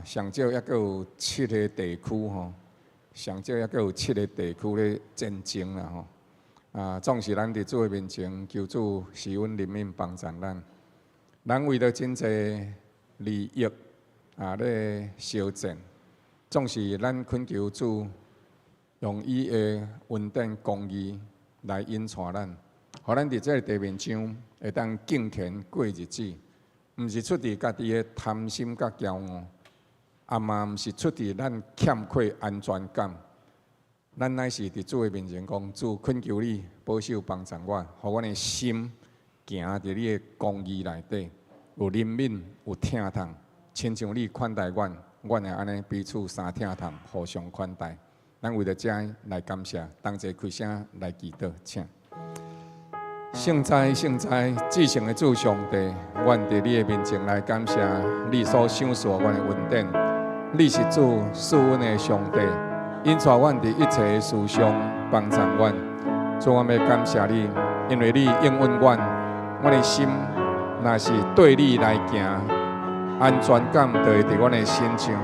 上少猶閣有七个地區吼，上少猶閣有七個地區咧戰爭啦吼。啊，總是咱佇主的面前求主施恩憐憫幫贊咱。人為著真濟利益啊咧相戰，總是咱懇求主用伊的恩典公義來引帶咱，予咱佇這个地面上會當敬虔過日子，毋是出佇家己的貪心佮驕傲，啊嘛毋是出佇咱欠缺安全感。咱乃是佇主的面前講，主懇求你保守幫助我，予阮的心行佇你的公義內底，有憐憫，有疼痛，親像你款待阮，阮會按呢彼此相疼痛，互相款待。咱為著這來感謝，同齊開聲來祈禱，請。聖哉，聖哉，至聖的主上帝，阮佇你的面前來感謝你所賞賜予阮的恩典。你是主賜恩的上帝，引帶阮佇一切的事上幫助阮。主，我欲感謝你，因為你應允阮，阮的心若是對你來行，安全感就會佇阮的身上。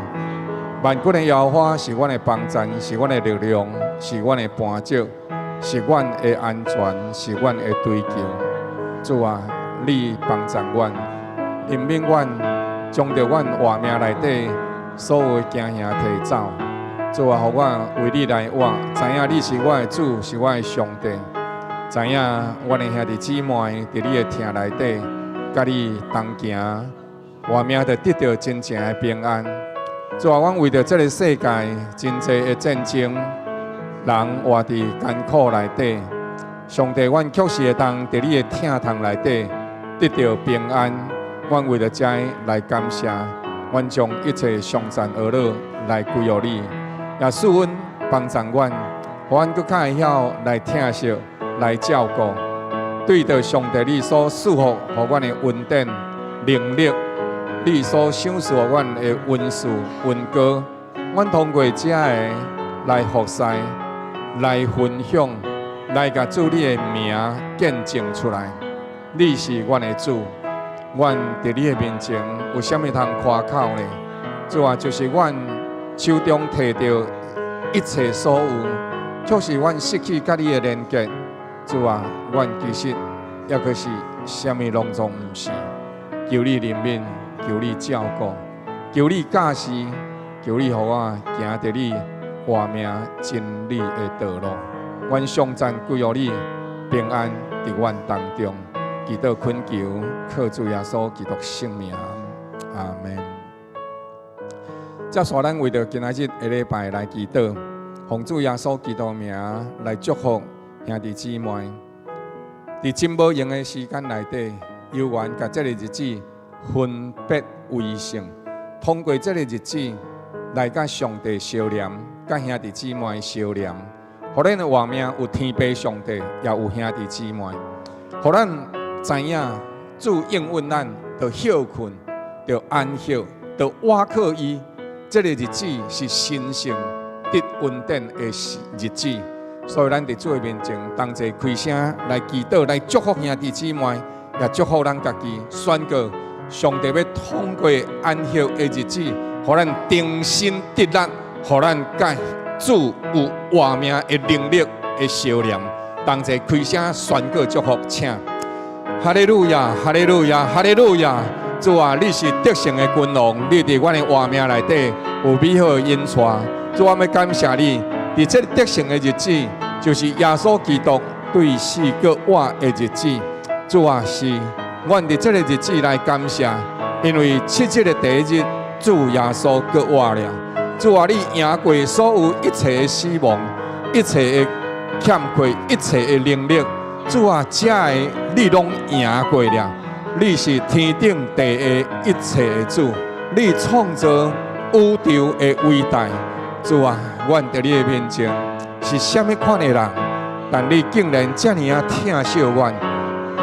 萬軍的耶和華是阮的幫贊，是阮的力量，是阮的磐石，是阮的安全，是阮的追求。主啊，你幫助阮，憐憫阮，將著阮活命內底所有的驚嚇提走。主啊，予我為你來活，知影你是我的主，是我的上帝。知影阮的兄弟姊妹佇你的疼內底，佮你同行，活命就得著真正的平安。主啊，阮為著這个世界真濟的戰爭，人活佇艱苦內底。上帝，阮確實會當佇你的疼痛內底得著平安。阮為著這來感謝，阮將一切頌讚呵咾來歸予你。也賜阮幫助阮，予阮閣較會曉來疼惜、來照顧。對著上帝你所賜福予阮的恩典、能力，你所賞賜予阮的恩賜、恩膏，阮通過這个來服侍、來分享、來共主你的名見證出來。你是阮的主，阮佇你的面前有啥物通誇口呢？主啊，就是阮手中提著一切所有，卻是阮失去佮你的連結。主啊，阮其實猶閣是啥物攏總毋是。求你憐憫，求你照顧，求你教示，求你予我行佇你活命真理的道路。阮頌讚歸予你，平安佇阮當中。祈禱懇求，靠主耶穌基督聖名，阿門。接紲咱為著今仔日下禮拜來祈禱，奉主耶穌基督名來祝福兄弟姊妹。佇真無閒的時間內底，猶原共這个日子分別為聖，通過這个日子來佮上帝相連，佮兄弟姊妹相連，予咱的活命有天父上帝，也有兄弟姊妹，予咱知影主應允咱，著歇睏，著安息，著倚靠伊。這个日子是神聖得恩典的日子，所以咱佇主的面前同齊開聲來祈禱，來祝福兄弟姊妹，也祝福咱家己。宣告上帝欲通過安息的日子，予咱重新得力，予咱佮主有活命的能力的相連。同齊開聲宣告祝福，請。哈利路亞，哈利路亞，哈利路亞！主啊，你是得勝的君王，你佇阮的活命內底有美好的引帶。主啊，欲感謝你，佇這个得勝的日子，就是耶穌基督對死閣活的日子。主啊，是阮佇這个日子來感謝，因為七日的第一日，主耶穌閣活了。主啊，你贏過所有一切的死亡，一切的欠缺，一切的能力。主啊，這个你攏贏過了。你是天頂地下一切的主，你創造宇宙的偉大。主啊，阮佇你的面前是啥物款的人？但你竟然遮爾仔疼惜阮。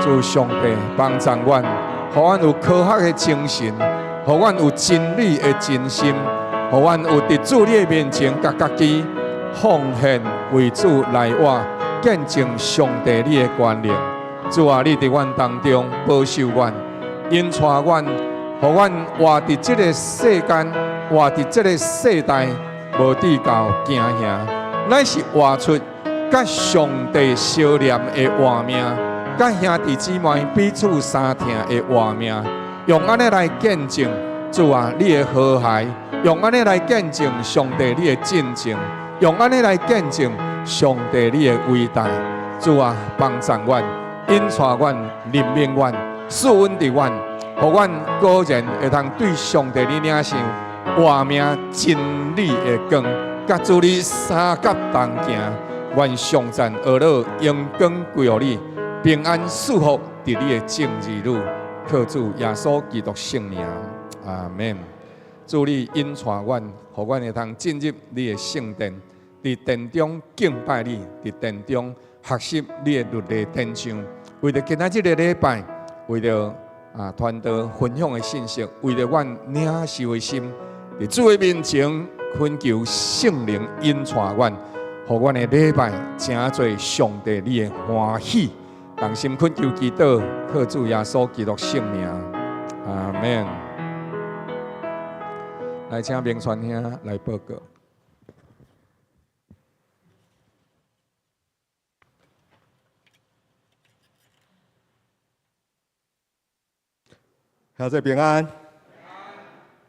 主上帝幫助阮，予阮有科學的精神，予阮有真理的真心，予阮有佇主你的面前，共家己奉獻為主來活，見證上帝你的權能。主啊，你佇阮當中保守阮，引帶阮，予阮活佇這个世間，活佇這个世代，無至到驚嚇，乃是活出佮上帝相連的活命，佮兄弟姊妹彼此相疼的活命，用按呢來見證主啊，你的和諧；用按呢來見證上帝你的真情；用按呢來見證上帝你的偉大。主啊，幫助阮，引帶阮，憐憫阮，賜恩佇阮，予阮果然會當對上帝你領受活命真理的光，佮主你相佮同行。願頌讚呵咾榮光歸予你，平安賜福佇你的眾兒女，靠主耶穌基督聖名，阿門。主你引帶阮，予阮會當進入你的聖殿，佇殿中敬拜你，佇殿中學習你的律例典章。為著今仔這个禮拜，為著傳道分享的信息，為著阮領受的心，佇主的面前懇求聖靈引帶阮，予阮的禮拜成做上帝你的歡喜。同心懇求祈禱，靠主耶穌基督聖名，阿門。來，請明傳兄來報告。兄弟平安。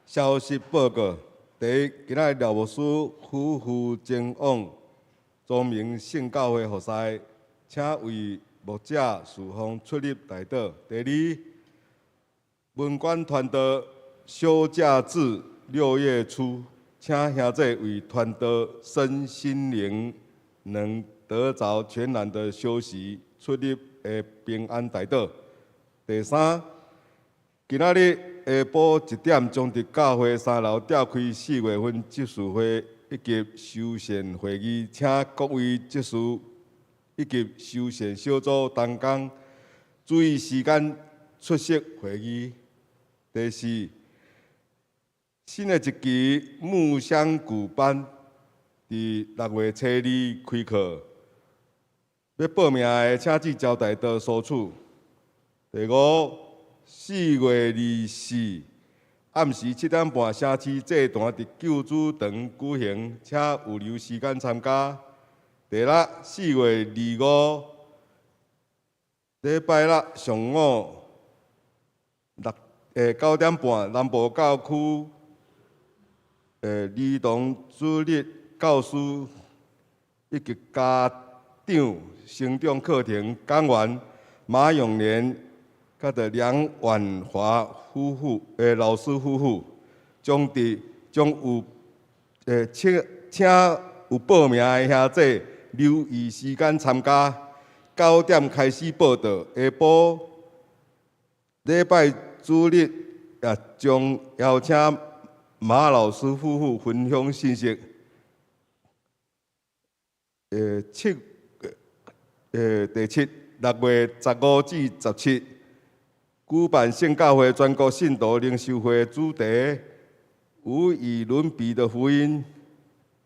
消息報告：第一，今仔日廖牧師夫婦前往彰明聖教會服侍，請為牧者事奉出入代禱。第二，文官傳道休假至6月初，請兄弟為傳道身心靈能得著全然的休息，出入的平安代禱。第三，今仔日下晡1點將佇教會三樓召開4月份執事會以及修憲會議，請各位執事以及修憲小組同工注意時間出席會議。第四，新的一期木香古班佇6月初二開課，欲報名的請至招待桌索取。第五，4月24暗時7點半，城市祭壇佇救主堂舉行，請預留時間參加。第六，4月25禮拜六上午9點半，南部教區兒童主日教師以及家長成長課程講員馬永年。佮著梁婉華夫婦，老師夫婦，將佇將有請請有報名的兄弟留意時間參加。9點開始報到，下晡禮拜主日也將邀請馬老師夫婦分享信息。第七，6月15至17。舉辦聖教會全國信徒靈修會主題無與倫比的福音，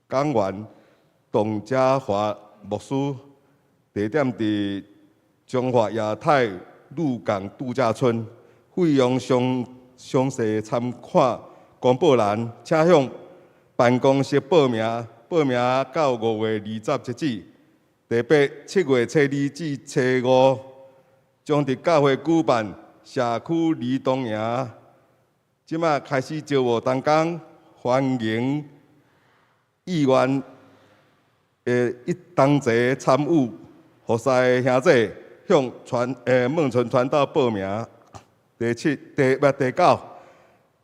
講員董家華牧師，地點佇彰化亞太鹿港度假村，費用詳詳細參看公布欄，請向辦公室報名，報名到5月20截止。第八，7月初二至初五，將佇教會舉辦社區兒童營，這馬開始招募同工，歡迎意願一同齊參與服侍的兄弟，向傳孟純傳道報名。第七、第八、第九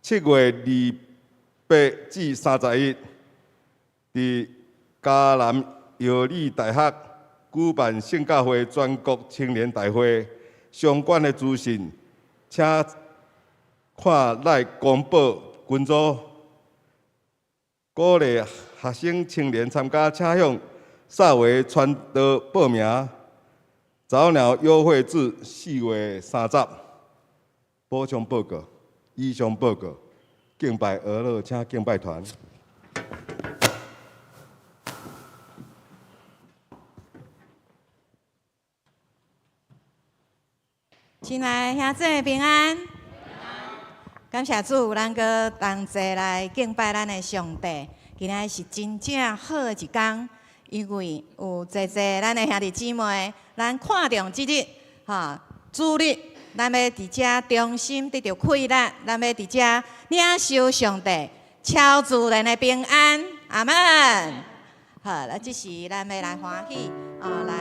，7月28至31，佇嘉南藥理大學舉辦聖教會全國青年大會，相關的資訊，請看來公布群組，鼓勵學生青年參加，請向薩維傳道報名。早鳥優惠至4月30。補充報告，以上報告。敬拜呵咾，請敬拜團。親愛兄弟平安，感謝主，咱閣同齊來敬拜咱的上帝。今仔日是真正好的一工，因為有濟濟咱的兄弟姊妹，咱看重這日，吼，主日，咱欲佇遮中心得著快樂，咱欲佇遮領受上帝超自然的平安，阿們。好，那這時咱欲來歡喜，啊，來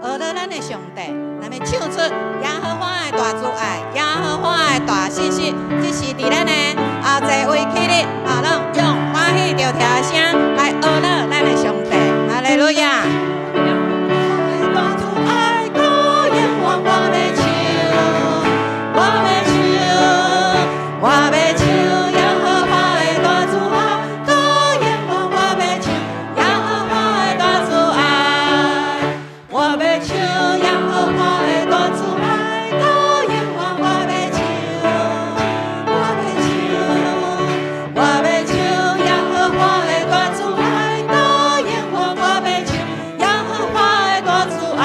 阿樂咱的上帝，咱欲唱出耶和華的大慈愛，耶和華的大信實，這是佇咱的啊濟位起日，啊，攏用歡喜著跳聲來阿樂咱的上帝，哈利路亞。大慈愛，閣永遠我欲唱，我欲唱，我欲唱耶和華的大慈愛，閣永遠我欲唱耶和華的大慈愛，我欲唱耶和華的大慈愛，閣永遠我欲唱，我欲唱，我欲唱耶和華的大慈愛，閣永遠我欲唱耶和華的大慈愛，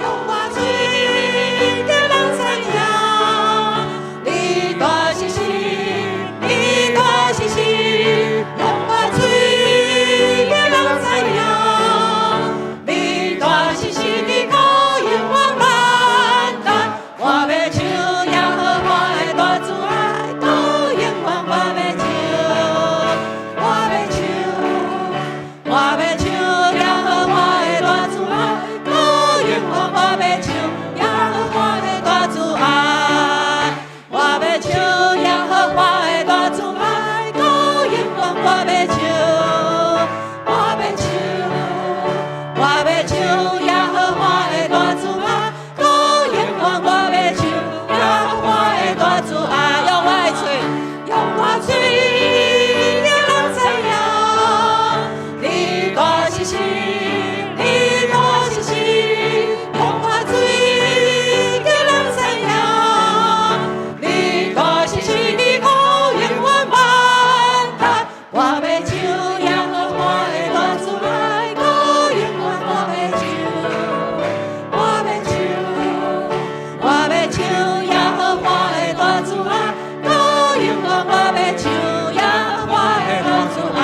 用我喙叫人知影，你大信實，你大信實，用我喙叫人知影，你大信實，你閣永遠萬代，我欲唱耶和華的大慈愛，閣永遠我欲唱，我欲唱，我欲唱耶和華的大慈愛，閣永遠我欲唱耶和華的大慈愛，我欲唱耶和華的大慈愛，閣永遠我欲唱，我欲唱，我欲唱耶和華的大慈愛，閣永遠我欲唱耶和華的大慈愛，用我的喙，用我喙叫人知影，你大信實，你大信實，用我喙叫人知影，你大信實，你閣永遠萬代，我欲唱耶和華的大慈愛，閣永遠我欲唱，我欲唱，我欲唱耶和華的大慈愛，閣永遠我欲唱耶和華的大慈愛，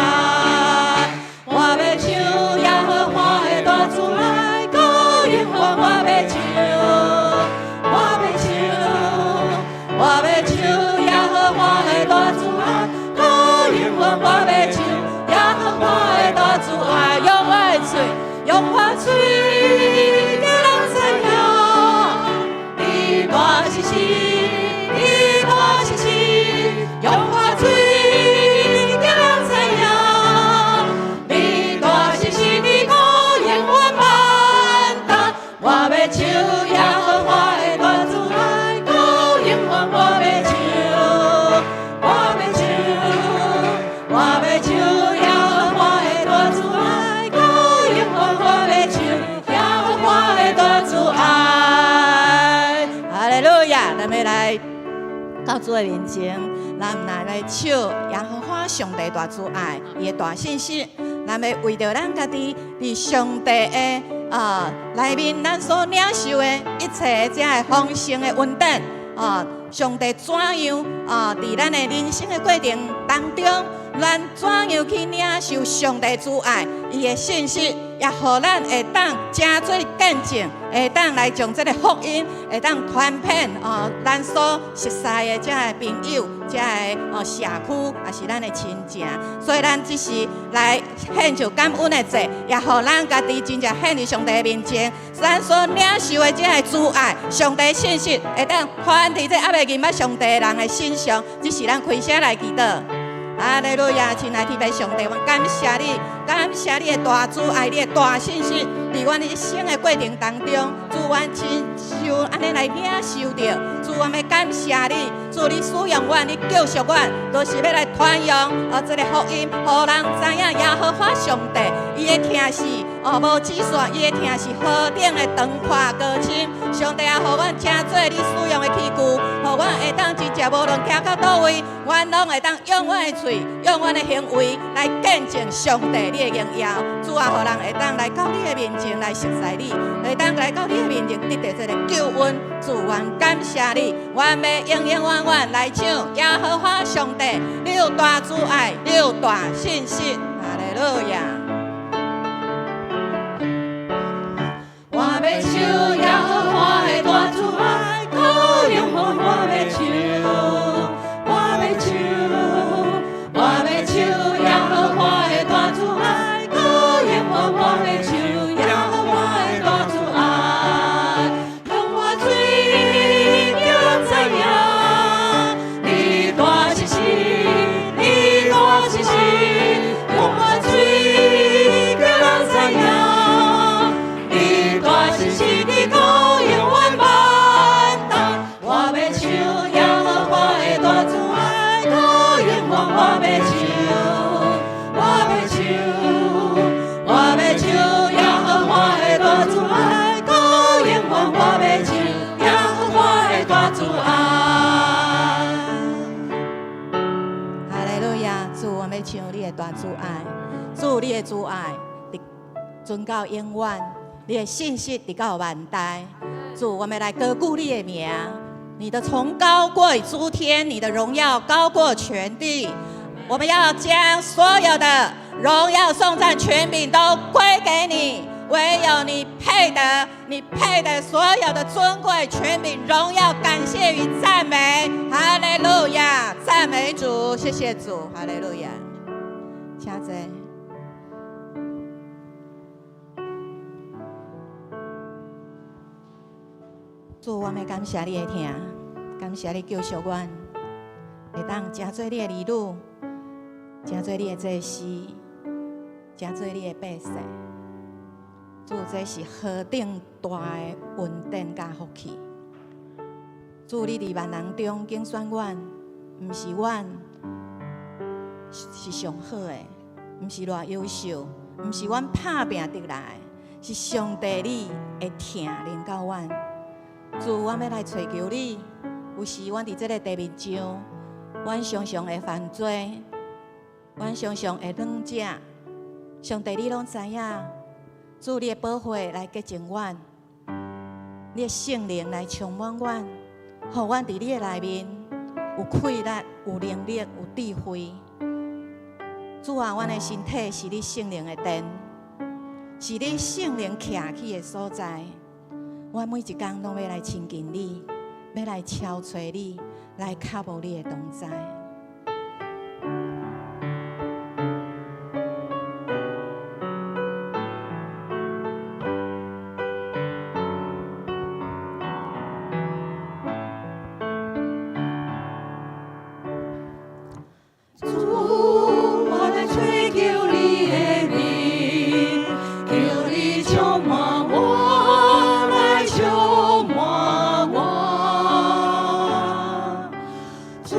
我欲唱耶和華的大慈愛，閣永遠我欲唱，我欲唱，我欲唱耶和華的大慈愛，閣永遠我欲唱耶和華的大慈愛，用我的喙，用我喙叫人知影，你大信實，你大信實，用我喙叫人知影，你大信實，你閣永遠萬代，我欲唱耶和華的大慈愛，閣永遠我欲唱，我欲唱，我欲唱耶和華的大慈愛，閣永遠我欲唱耶和華的大慈愛。哈利路亞！咱欲來到主的面前，咱毋但來唱耶和華上帝大慈愛，伊的大信實，咱欲為著咱家己佇上帝的內面，咱所領受的一切這个豐盛的恩典啊，上帝怎樣啊，佇咱的人生的過程當中，咱怎樣去領受上帝慈愛，伊的信實，也予咱會當成做見證，會當來將這个福音，會當傳遍哦，咱所熟似的這个朋友、這个社區，抑是咱的親情。所以咱這時來獻上感恩的祭，也予咱家己真正獻佇上帝的面前。咱所領受的這个慈愛、上帝信實，會當傳佇這猶未認捌上帝的人的身上。這時咱開聲來祈禱。哈利路亞，親愛的天父上帝，我感謝你，感謝你的大慈愛，你的大信實，佇阮一生的過程當中，主，阮親像按呢來領受著，主，阮欲感謝你，主，你使用阮，你救贖阮，都是欲來傳揚哦這个福音，予人知影耶和華上帝，伊的疼是哦無止線，伊的疼是何等的長闊高深。上帝啊，予阮成做你使用的器具，予阮予阮會當真正無論行到佗位，阮攏會當用阮的喙，用阮的行為來見證上帝你的榮耀。主啊，予人會當來到你的面前來熟似你，會當來到你的面前得著這个救恩。主，阮感謝你，阮欲永永遠遠來唱耶和華上帝，你有大慈愛，你有大信實。哈利路亞。我欲唱耶和華的大慈愛，閣永遠我欲唱，我欲唱，我欲唱耶和華的大慈愛，閣永遠我欲唱耶和華的大慈愛。用我喙叫人知影，你大信實，你大信實，用我喙叫人知影。你大信實，直到永遠萬代。我欲唱耶和華的大慈愛，閣永遠我欲唱，我欲唱，我欲唱耶和華的大慈愛，閣永遠我欲唱耶和華的大慈愛。哈利路亞，主，我欲唱你的大慈愛，主你的慈愛，直存到永遠，你的信實直到萬代。主，我們來高舉你的名，你的崇高過於諸天，你的榮耀高過全地。我們要將所有的榮耀、頌讚、權柄都歸給你，唯有你配得，你配得所有的尊貴、權柄、榮耀、感謝與讚美。哈利路亞，讚美主，謝謝主，哈利路亞。請坐。主，我欲感謝你的疼，感謝你救贖阮，會當成做你的兒女，成做你的祭司，成做你的百姓。主，這是何等大的恩典佮福氣！主，你佇萬人中揀選阮，毋是阮是上好的，毋是偌優秀，毋是阮拍拚得來的，是上帝你的疼臨到阮。主，阮欲來揣求你。有時阮佇這个地面上，阮常常會犯罪，阮常常會軟弱。上帝，你攏知影。主，你的寶血來潔淨阮，你的聖靈來充滿阮，予阮佇你的內面有氣力、有能力、有智慧。主啊，阮的身體是你聖靈的殿，是你聖靈徛起的所在。阮每一工攏欲來親近你，欲來敲揣你，來渴慕你的同在。主，我來揣求你的面，求你充滿我，來充滿我。主，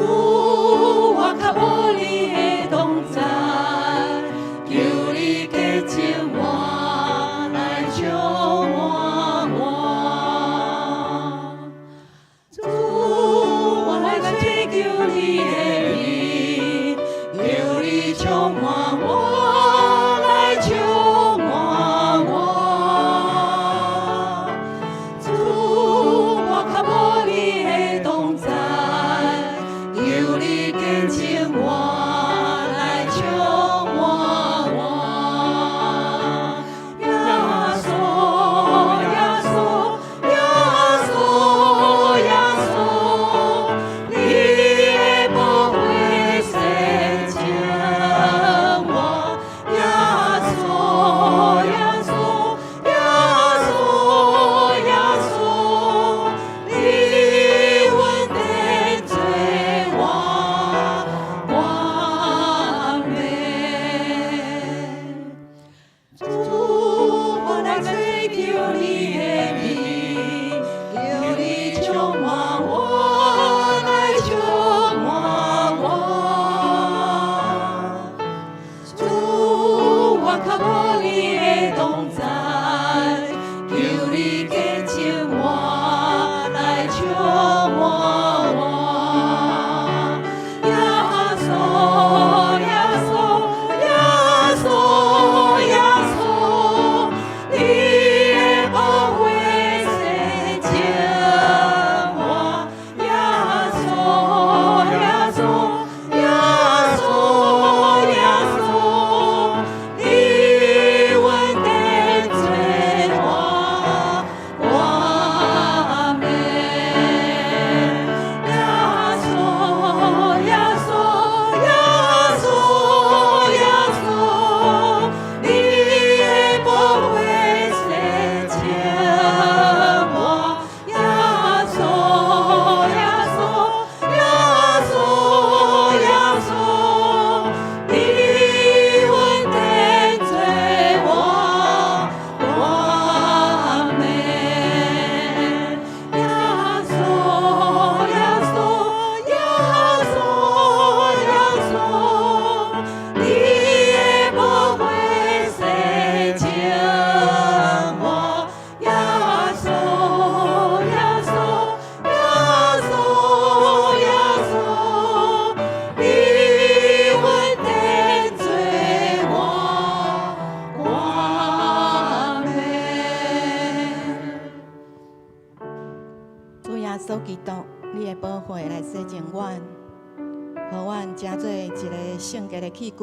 穌基督，你的寶血來洗淨阮，予阮成做一个聖潔的器具，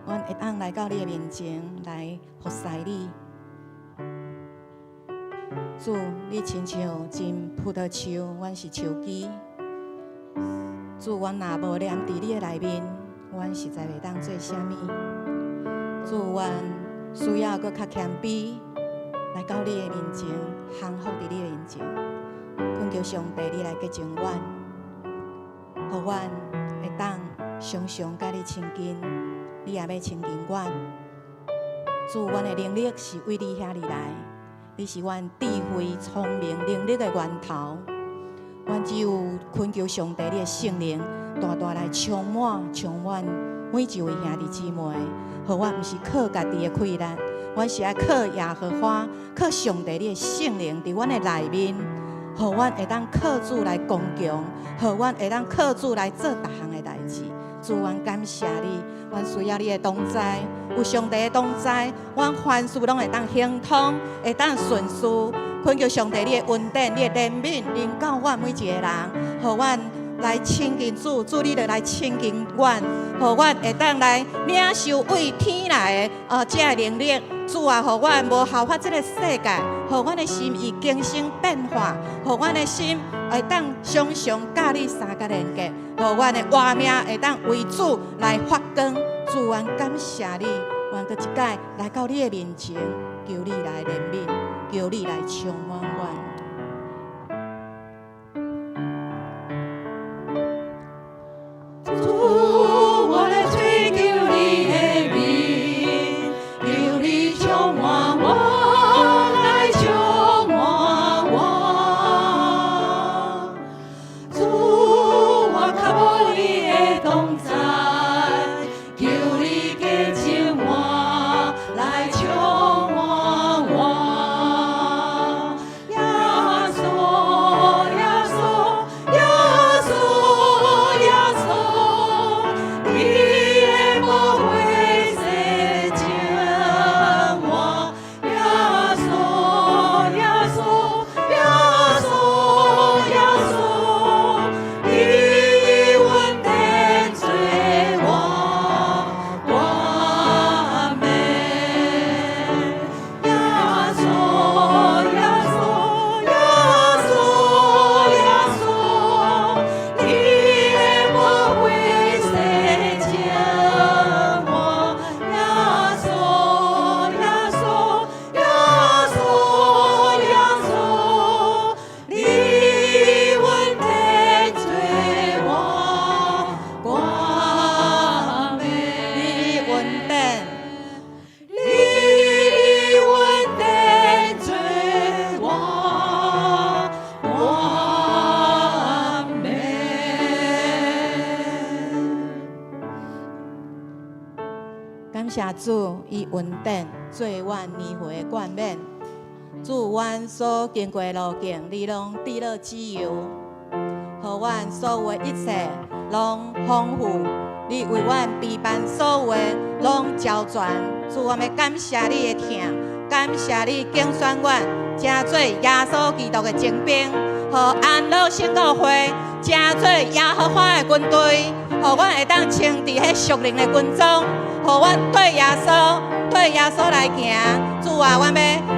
阮會當來到你的面前來服侍你。主，你親像真葡萄樹，阮是樹枝。主，阮若無黏佇你的內面，阮實在袂當做啥物。主，阮需要閣較謙卑，來到你的面前，降服佇你的面前，懇求上帝你來潔淨阮，予阮會當常常佮你親近，你也欲親近阮。主，阮的能力是對你遐爾來，你是阮智慧、聰明、能力的源頭。阮只有懇求上帝你的聖靈，大大來充滿、充滿每一位兄弟姊妹，予阮毋是靠家己的氣力，阮是愛靠耶和華、靠上帝你的聖靈佇阮的內面，予阮會當靠主來剛強，予阮會當靠主來做逐項的代誌。主，阮感謝你，阮需要你的同在，有上帝的同在，阮凡事攏會當亨通，會當順遂。懇求上帝你的恩典、你的憐憫，臨到阮每一個人，予阮來親近主，主你就來親近阮，予阮會當來領受對天來的這个能力。主啊，予阮無效法這个世界，予阮的心意更新變化，予阮的心會當常常佮你相佮連結，予阮的活命會當為主來發光。主，阮感謝你，阮閣一擺來到你的面前，求你來憐憫，求你來充滿阮。主，我來追求你的面，求你充滿我，來充滿我。主，我渴慕你的同在，求你潔淨我，來充滿我。耶穌，耶穌，耶穌，耶穌，你的寶血洗淨我。耶穌，耶穌，耶穌，耶穌，你恩典做我冠冕。耶穌，耶穌，耶穌，耶穌，你的寶血洗淨我。耶穌，耶穌，耶穌，耶穌，你恩典做我冠冕。你恩典，你恩典做我冠冕。感謝主，伊恩典做阮年歲的冠冕。主，阮所經過的路徑，你攏佇咧自由，予阮所有的一切攏豐富。你為阮備辦所有的攏周全。主，我欲感謝你的疼，感謝你揀選阮，成做耶穌基督的精兵，予安樂聖教會成做耶和華的軍隊，予阮會當穿佇彼屬靈的軍裝，予阮對耶穌，對耶穌來行。主啊，阮欲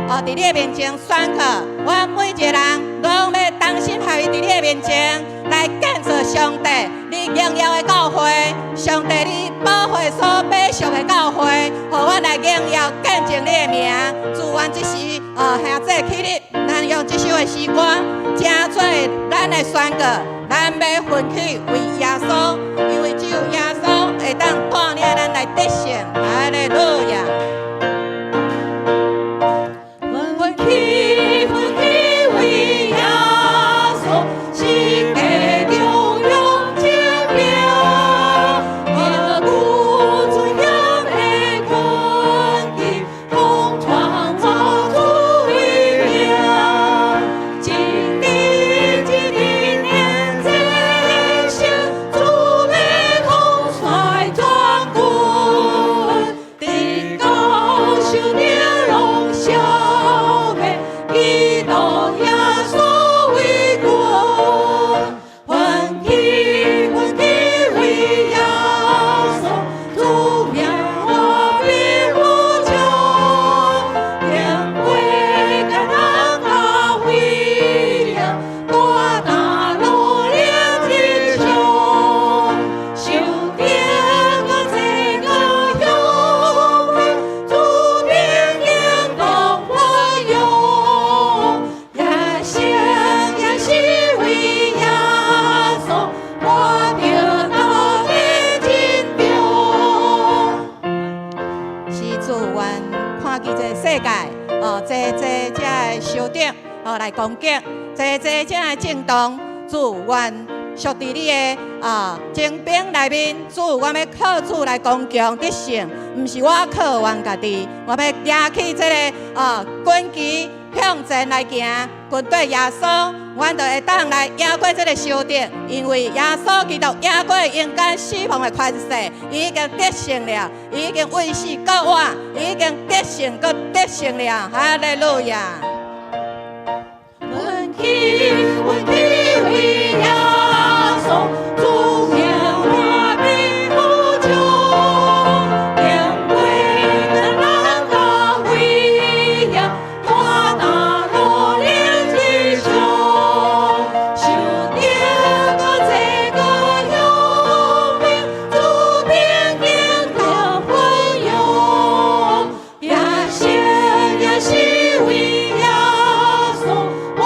佇你的面前宣告，阮每一個人攏欲同心合意佇你的面前來建造上帝你榮耀的教會，上帝你寶血所買贖的教會，予阮來榮耀見證你的名。主，阮這時兄姊起立，咱用這首的詩歌，成做咱的宣告，咱欲奮起為耶穌，因為只有耶穌會當帶領咱來得勝。哈利路亞。奮起，奮起為耶穌，世界中勇精兵，堅固尊嚴的根基，同創造主威名。一日一日連戰勝，主欲統帥全軍，直到哦來攻擊，濟濟這的震動，主，阮屬佇你的啊精兵內面，主，我欲靠主來剛強得勝，毋是我靠阮家己，我欲舉起這个啊軍旗向前來行，跟綴耶穌，阮就會當來贏過這个仇敵，因為耶穌基督贏過陰間死亡的權勢，伊已經得勝了，伊已經為死復活，伊已經得勝，閣得勝了，哈利路亞。奮起，奮起為耶穌，主命活命無窮，經過困難佮危險，大大羅嶺之上，受著閣濟閣勇猛，主平靜得奮勇，也是也是為耶穌，活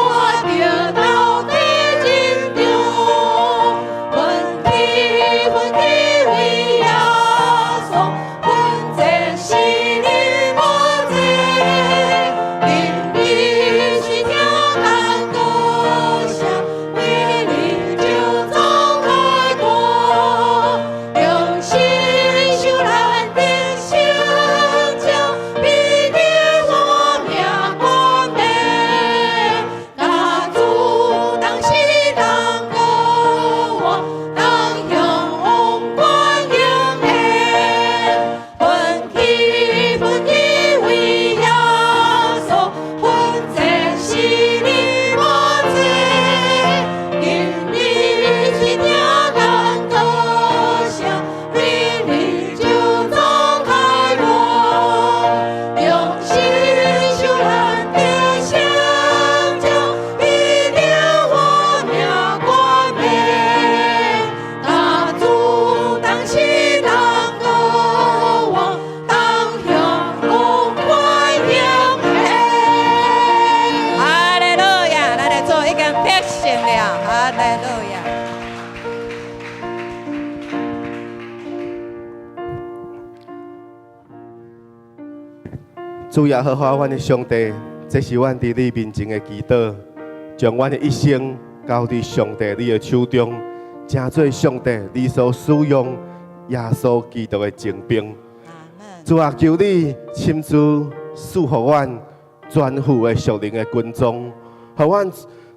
著到底真重，奮起奮起為耶穌，奮戰是你無濟，今日是聽咱歌聲，為你就總開歌，用心受難的成就，必定活命冠冕。甲主同死同過活，同享王冠榮耀。奮起奮起為耶穌，奮戰是你無濟。今日是聽咱歌聲，為你就總開歌，用心受難的成就，必定活命冠冕。甲主同死同過活，同享王冠榮耀。哈利路亞，咱的主已經得勝了，哈利路亞。主耶和華，阮的上帝，這是阮佇你面前的祈禱，將阮的一生交佇上帝你的手中，成做上帝你所使用耶穌基督的精兵。主啊，求你親自賜予阮全副的屬靈的軍裝，予阮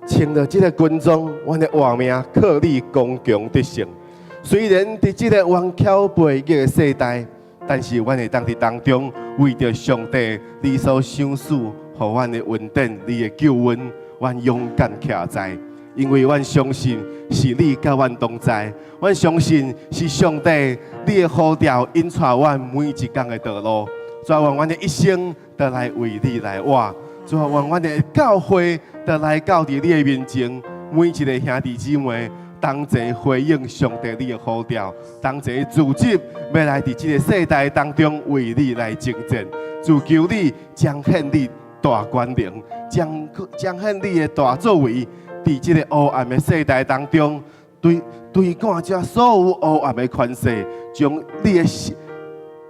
穿著這个軍裝，阮的活命靠你剛強得勝。雖然佇這个頑巧悖逆的世代，但是阮會當佇當中為著上帝你所賞賜予阮的恩典，你的救恩，阮勇敢徛在，因為阮相信是你佮阮同在，阮相信是上帝你的呼召引帶阮每一工的道路，主啊，願阮的一生都來為你來活，主啊，願阮的教會都來到佇你的面前，每一个兄弟姊妹同齊回應上帝你的呼召，同齊組織欲來佇這个世代當中為你來征戰。主求你彰顯你大權能，彰顯你的大作為，佇這个黑暗的世代當中，對趕這所有黑暗的權勢，將你的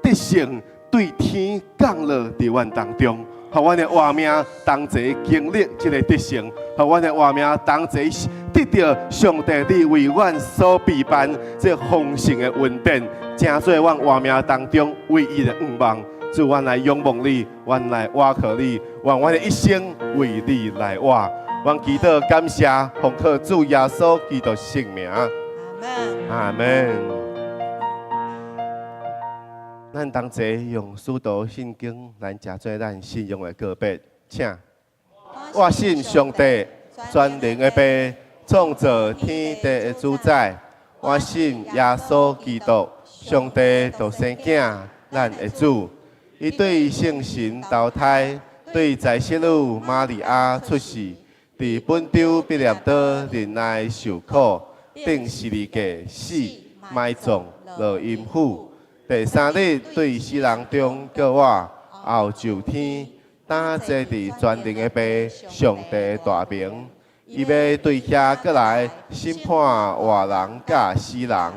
得勝對天降落佇阮當中，予阮的活命同齊經歷這个得勝，予阮的活命同齊得著上帝你為阮所備辦這豐盛的恩典，成做阮活命當中唯一的願望。主，阮來仰望你，阮來倚靠你，願阮的一生為你來活。阮祈禱感謝，奉靠主耶穌基督聖名。阿門。阿門。咱同齊用使徒信經來成做咱信仰的告白，請。我信上帝，全能的父，創造天地的主宰。我信耶穌基督，上帝獨生囝，咱的主。伊對聖神投胎，對在聖女瑪利亞出世，佇本丟彼拉多忍耐受苦，釘十字架死、埋葬、落陰府。第三日對死人中復活，後上天，擔坐佇全能的父上帝大爿。伊欲對遐閣來審判活人佮死人。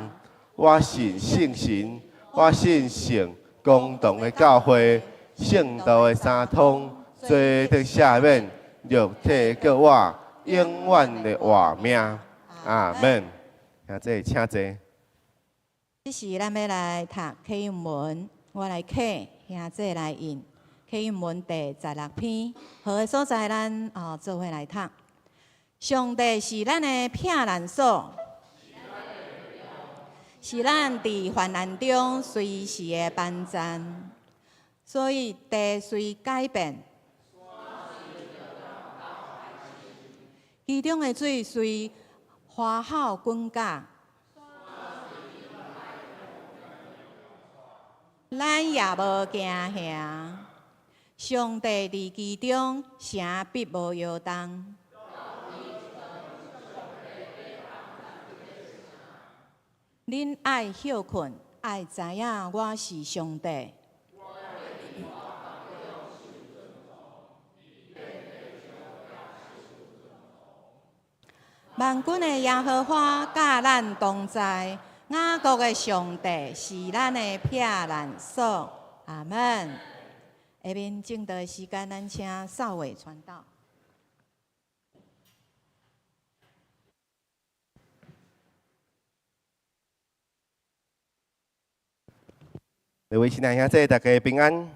我信聖神，我信聖公同的教會，聖徒的相通，罪得赦免，肉體閣我永遠的活命。阿門。兄弟，請坐。這時咱欲來讀啟應文，我來啟，兄弟來印。啟應文第16篇，好的所在，咱哦做伙來讀。上帝是咱的避難所，是咱佇患難中隨時的幫贊。所以地雖改變，其中的水雖嘩吼滾攪，咱也無驚嚇。上帝佇其中，城必無搖動。恁愛歇睏，愛知影我是上帝。萬軍的耶和華佮咱同在，雅各的上帝是咱的避難所。阿門。下面證道的時間，咱請少偉傳道。各位親愛兄弟，大家平安。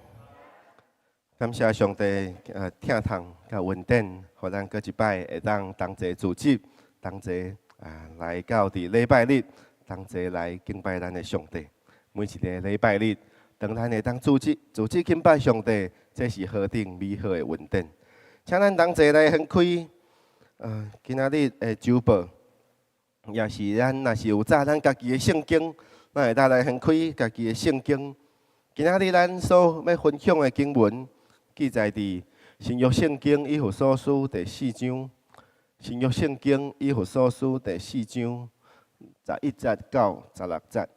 感謝上帝，疼痛佮恩典，予咱閣一擺會當同齊組織，同齊啊來到佇禮拜日，同齊來敬拜咱的上帝。每一个禮拜日，當咱會當組織、組織敬拜上帝，這是何等美好的恩典。請咱同齊來翻開，今仔日的週報，也是咱若是有紮咱家己的聖經，咱會當來翻開家己的聖經。今仔日咱所欲分享的經文，記載佇新約聖經以弗所書第四章。新約聖經以弗所書第四章11節到16節。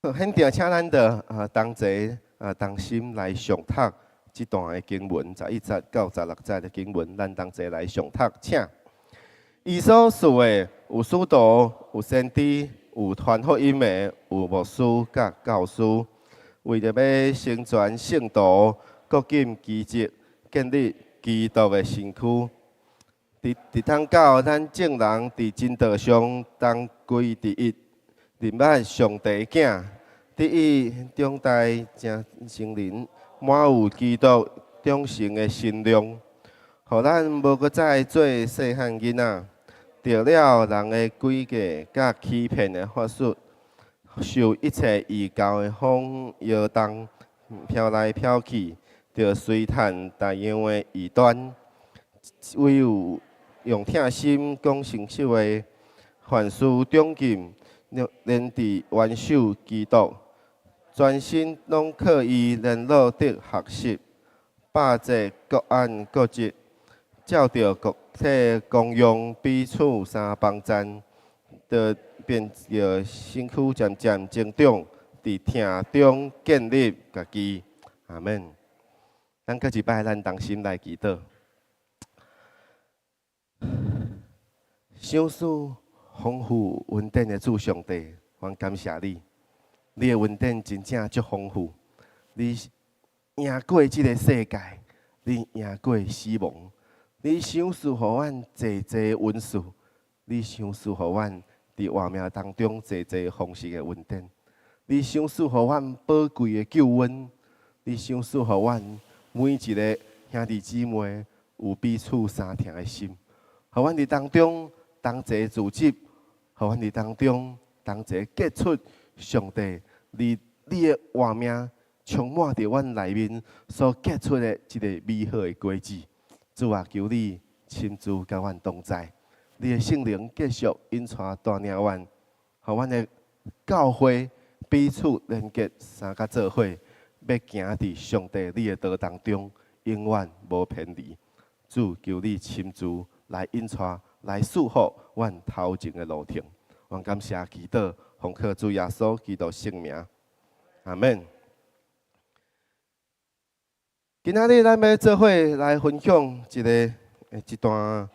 現在請咱著同齊同心來誦讀這段的經文，11節到16節的經文，咱同齊來誦讀，請。伊所賜的有使徒，有先知，有傳福音的，有牧師佮教師，為著欲成全聖徒，各盡其職，建立基督的身軀。直通到咱眾人佇真道上同歸佇一，認捌上帝囝，得以長大成成人，滿有基督長成的身量，予咱無閣再做細漢囡仔，著了人的詭計佮欺騙的法術，受一切異教的風搖動，飄來飄去，著隨探逐樣的異端。唯有用疼心講誠實話，凡事長進，連佇元首基督，全身攏靠伊聯絡得合適，百節各按各職，照著各體功用彼此相幫贊，就變著身軀漸漸增長，佇疼中建立家己。阿門。咱閣一擺，咱同心來祈禱。賞賜豐富恩典的主上帝，阮感謝你，你的恩典真正足豐富，你贏過這個世界，你贏過死亡，你賞賜予阮濟濟恩賜，你賞賜予阮佇活命當中濟濟豐盛的恩典，你賞賜予阮寶貴的救恩，你賞賜予阮每一个兄弟姊妹有彼此相疼的心，予阮佇當中同齊組織，予阮佇當中同齊結出上帝你的活命充滿佇阮內面所結出的這个美好的果子。主啊，求你親自佮阮同在，你的聖靈繼續引帶帶領阮，予阮的教會彼此連結相佮做伙，欲行佇上帝你的道當中，永遠無偏離。主，求你親自來引帶、來祝福阮頭前的路程。阮感謝祈禱，奉靠主耶穌基督聖名，阿門。今仔日咱欲做伙來分享一个一段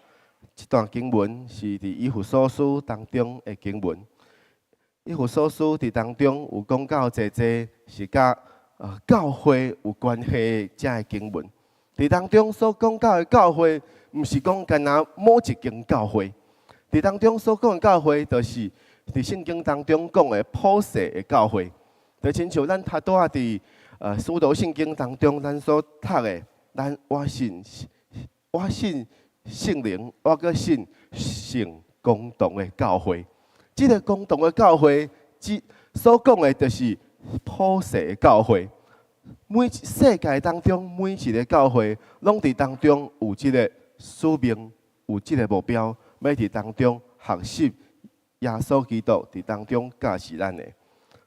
一段經文，是佇以弗所書當中的經文。以弗所書佇當中有講到濟濟是佮教會有關係的遮个經文。佇當中所講到的教會，毋是講干焦某一間教會。佇當中所講的教會，就是佇聖經當中講的普世的教會。就親像咱拄仔佇使徒信經當中，咱所讀的，咱我信，我信聖靈，我閣信聖公同的教會。這个公同的教會，這所講的就是普世的教會。每世界當中每一个教會，攏佇當中有這个使命，有這个目標，欲佇當中學習耶穌基督佇當中教示咱的。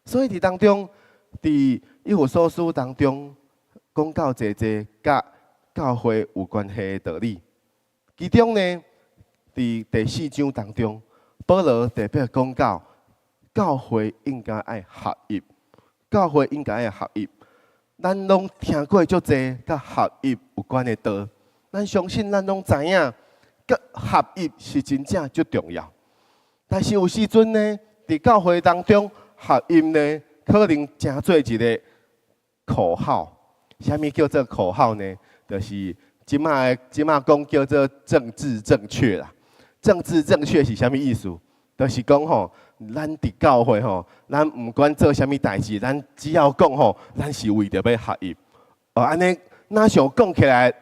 所以佇當中，佇以弗所書當中講到濟濟佮教會有關係的道理。其中呢，佇第四章當中，保羅特別講到教會應該愛合一，教會應該愛合一。咱攏聽過足濟佮合一有關的道，咱相信咱攏知影，佮合一是真正足重要。但是有時陣呢，佇教會當中合一呢，可能成做一个口號。啥物叫做口號呢？就是這馬這馬講叫做政治正確啦。政治正確是啥物意思？就是講吼，咱佇教會吼，咱毋管做啥物代誌，咱只要講吼，咱是為著欲合一。哦，按呢，若像講起來，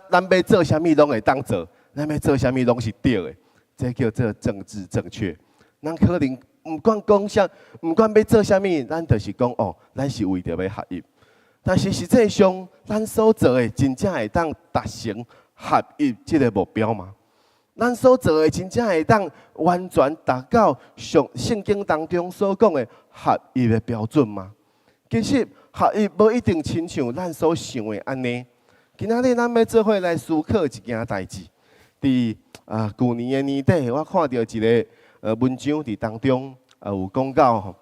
咱欲做啥物攏會當做，咱欲做啥物攏是對的，這叫做政治正確。咱可能毋管講啥，毋管欲做啥物，咱就是講哦，咱是為著欲合一。但是實際上，咱所做的真正會當達成合一這个目標嗎？咱所做的真正會當完全達到上聖經當中所講的合一的標準嗎？其實合一無一定親像咱所想的按呢。今仔日咱欲做伙來思考一件代誌。佇舊年的年底，我看著一个文章佇當中有講到吼，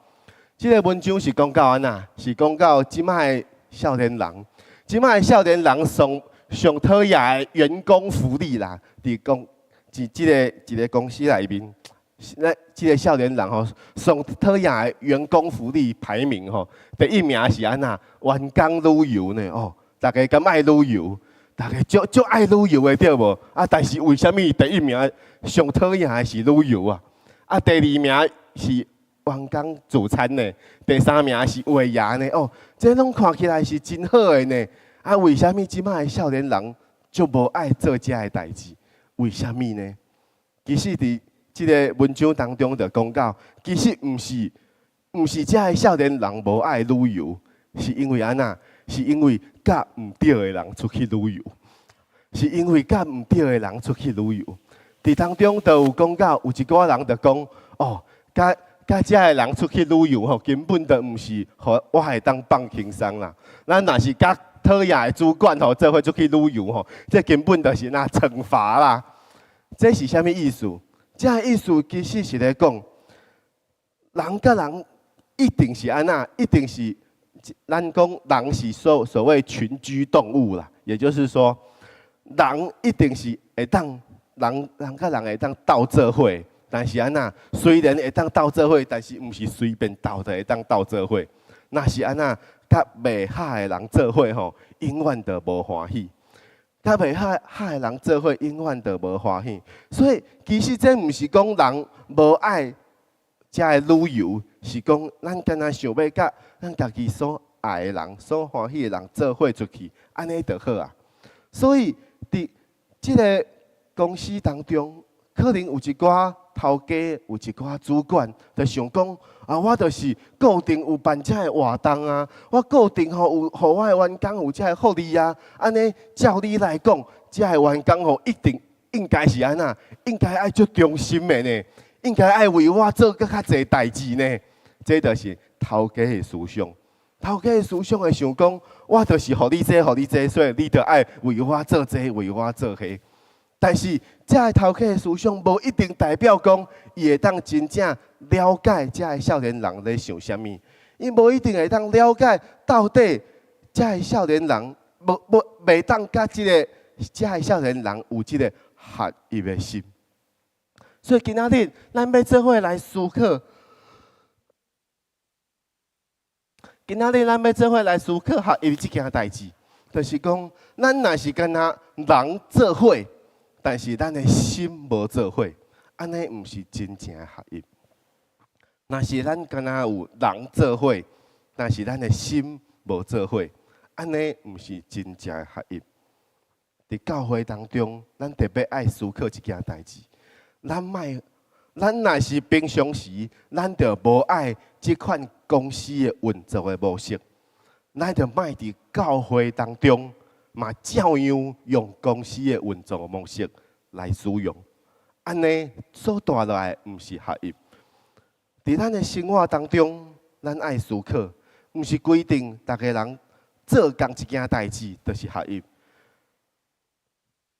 這个文章是講到按怎？是講到這擺的少年人，這擺的少年人上上討厭的員工福利啦，佇講佇這个一个公司內面，那這个少年人吼上討厭的員工福利排名吼，第一名是按怎？員工旅遊呢？哦，逐家敢愛旅遊？逐家足足愛旅遊的對無？啊，但是為啥物第一名上討厭的是旅遊啊？啊，第二名是員工聚餐呢，第三名是尾牙呢。哦，這攏看起來是真好的呢。啊，為啥物這擺的少年人足無愛做這个代誌？為啥物呢？其實佇這个文章當中就講到，其實毋是這个少年人無愛旅遊，是因為按怎？是因為佮毋對的人出去旅遊，是因為佮毋對的人出去旅遊。佇當中就有講到，有一寡人就講，哦，佮佮這个人出去旅遊吼，根本就毋是予我會當放輕鬆啦。咱若是佮討厭的主管吼，做伙出去旅遊吼，這根本就是那懲罰啦。這是啥物意思？這个意思其實是咧講，人佮人一定是按怎？一定是咱講人是所謂群居動物啦，也就是說，人一定是會當人人佮人會當鬥做伙，但是按怎？雖然會當鬥做伙，但是毋是隨便鬥就會當鬥做伙。若是按怎？佮袂合的人做伙吼，永遠都無歡喜。佮袂合合的人做伙，永遠都無歡喜。所以其實這毋是講人無愛這个旅遊，是講咱敢若想欲佮咱家己所愛的人、所歡喜的人做伙出去，按呢就好啊。所以佇這个公司當中，可能有一寡頭家、有一寡主管，就想講啊，我就是固定有辦這个活動啊，我固定吼有予我的員工有這个福利啊，按呢照理來講，這个員工吼一定應該是按怎？應該愛足忠心的呢，應該愛為我做閣較濟代誌呢。這就是頭家的思想。頭家的思想會想講，我就是予你這，予你這，所以你著愛為我做這，為我做彼。但是，這个頭家的思想無一定代表講，伊會當真正了解這个少年人咧想啥物。伊無一定會當了解到底這个少年人無無袂當佮這个這个少年人有這个合一的心。所以今仔日咱欲做伙來思考，今仔日咱欲做伙來思考合一這件代誌，就是講，咱若是干焦人做伙，但是咱的心無做伙，按呢毋是真正的合一。若是咱干焦有人做伙，但是咱的心無做伙，按呢毋是真正的合一。佇教會當中，咱特別愛思考一件代誌，咱莫，咱若是平常時，咱就無愛這款公司的運作的模式，咱就莫佇教會當中嘛照樣用公司的運作模式來使用，按呢所帶來的毋是合一。佇咱的生活當中，咱愛思考，毋是規定逐个人做仝一件代誌就是合一。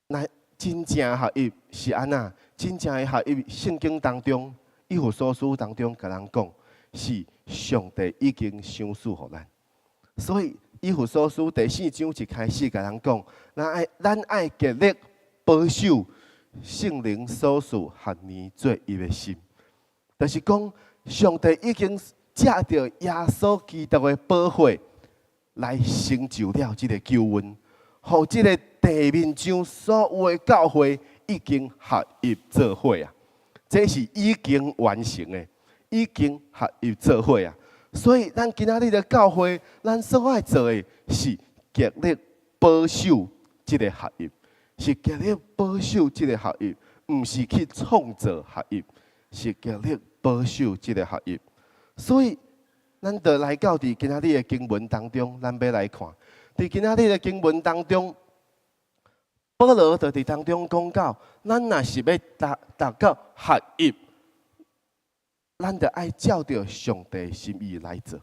那真正合一是按怎？真正的合一，聖經當中，以弗所書當中共咱講，是上帝已經賞賜予咱。所以以弗所書第四章一開始共咱講，咱愛極力保守聖靈所賜合連做一的心，就是講上帝已經藉著耶穌基督的寶血來成就了這个救恩，予這个地面上所有的教會已經合一做伙啊！這是已經完成的，已經合一做伙啊！所以咱今仔日的教會，咱所愛做的是極力保守這个合一，是極力保守這个合一，毋是去創造合一，是極力保守這个合一。所以，咱就來到佇今仔日的經文當中，咱欲來看，佇今仔日的經文當中，保羅就佇當中講到，咱若是欲達到合一，咱就愛照著上帝心意來做。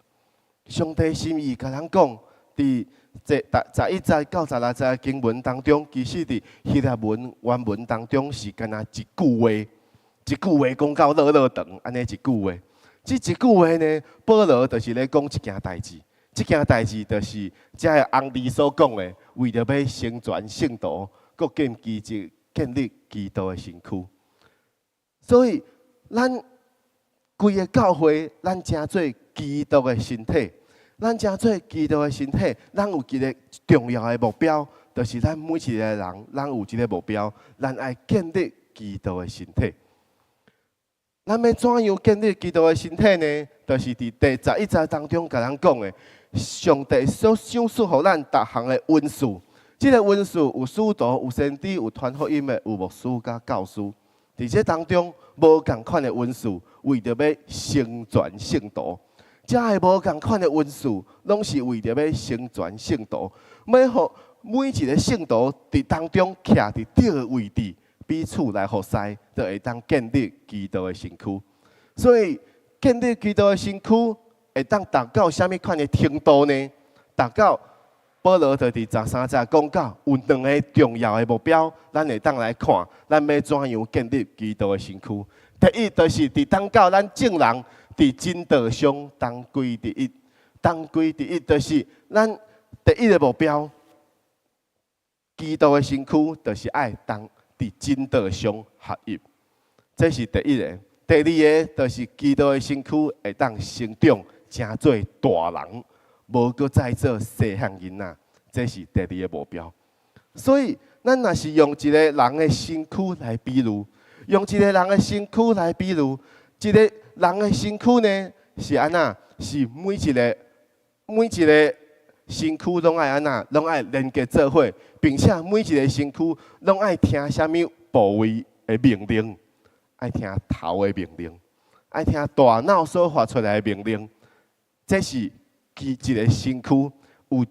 上帝心意共咱講，佇這11節到16節的經文當中，其實佇希臘文原文當中是干焦一句話，一句話講到落落長，按呢一句話。這一句話呢，保羅就是咧講一件代誌。這件代誌就是這个翁字所講的，為著欲成全聖徒，閣建基這建立基督的身軀。所以，咱規个教會，咱成做基督的身體，咱成做基督的身體，咱有一个重要的目標，就是咱每一个人，咱有這个目標，咱愛建立基督的身體。咱欲怎樣建立基督的身體呢？就是佇第十一節當中共咱講的，上帝所賞賜予咱逐項的恩賜。這个恩賜有使徒、有先知、有傳福音的、有牧師佮教師。佇這當中，無仝款的恩賜，為著欲成全聖徒。這个無仝款的恩賜，攏是為著欲成全聖徒，欲予每一个聖徒佇當中徛佇對的位置，彼此來服侍，就會當建立基督的身軀。所以建立基督的身軀，會當達到啥物款的程度呢？達到保羅就佇13節講到，有兩个重要的目標，咱會當來看，咱欲怎樣建立基督的身軀。第一，就是佇當到咱眾人佇真道上同歸佇一，同歸佇一，就是咱第一个目標。基督的身軀就是愛當佇真道上合一，這是第一个。第二个就是基督的身軀會當成長，成做大人，無閣再做細漢囡仔，這是第二个目標。所以，咱若是用一個人的身軀來比喻，用一個人的身軀來比喻，一個人的身軀呢是按怎？是每一个身軀攏愛按怎？攏愛連結做伙，並且每一个身軀攏愛聽啥物部位的命令，愛聽頭的命令，愛聽大腦所發出來的命令。這是其一个身軀有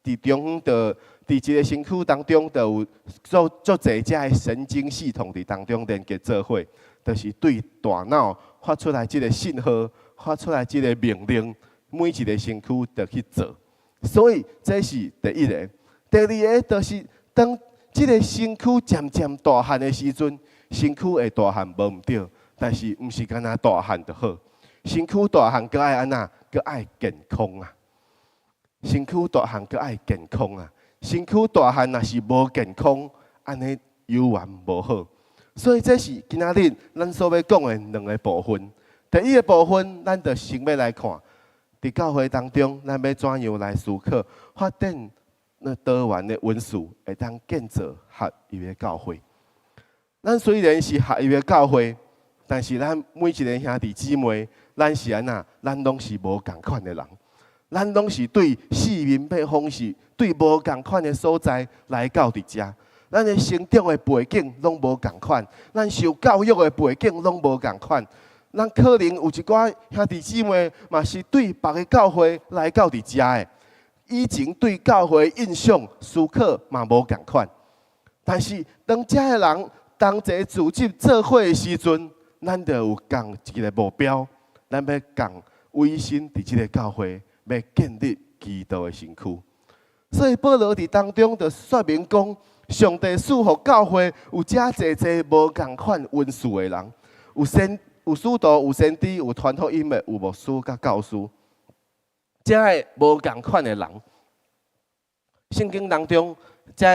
佇中的，佇一个身軀當中，就有做足濟隻的神經系統佇當中連結做伙，就是對大腦發出來這个信號，發出來這个命令，每一个身軀就去做。所以這是第一个。第二个就是當這个身軀漸漸大漢的時陣，身軀會大漢無毋對，但是毋是干焦大漢就好。身軀大漢閣愛按怎？閣愛健康啊！身軀大漢閣愛健康啊！身軀大漢若是無健康，按呢猶原無好。所以這是今仔日咱所欲講的兩个部分。第一个部分，咱就先欲來看，佇教會當中，咱欲怎樣來思考發展那多元的恩賜，會當建造合一的教會。咱雖然是合一的教會，但是咱每一个兄弟姊妹，咱是按怎？咱攏是無仝款的人，咱攏是對四面八方是對無仝款的所在來到佇遮。咱的成長的背景攏無仝款，咱受教育的背景攏無仝款。咱可能有一寡兄弟姊妹嘛是對別个教會來到佇遮的，以前對教會印象思考嘛無仝款。但是當遮的人同齊組織做伙的時陣，咱就有仝一个目標，咱欲仝委身佇這个教會，欲建立基督的身軀。所以保羅佇當中就說明講，上帝賜予教會有遮濟濟無仝款恩賜的人，有使徒、有先知、有傳福音的、有牧師佮教師，遮个無仝款的人。聖經當中，遮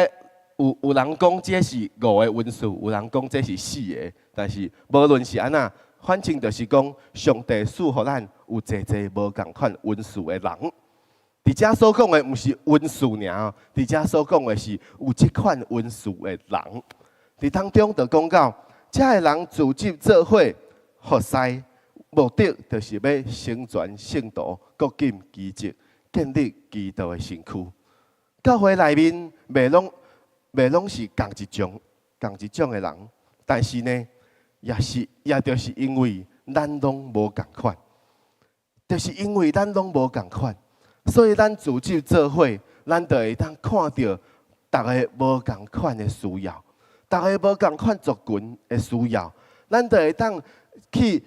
有人講這是五个恩賜，有人講這是四个，但是無論是按怎，反正就是講上帝賜予咱有濟濟無仝款恩賜的人。佇遮所講的毋是恩賜爾，佇遮所講的是有這款恩賜的人。佇當中就講到，遮个人組織做伙服侍，目的就是欲成全聖徒，各盡其職，建立基督的身軀。教會內面袂攏是仝一種的人，但是呢，也就是因為咱攏無仝款，就是因為咱攏無仝款，所以咱組織做伙，咱就會當看著逐个無仝款的需要，逐个無仝款族群的需要，咱就會當去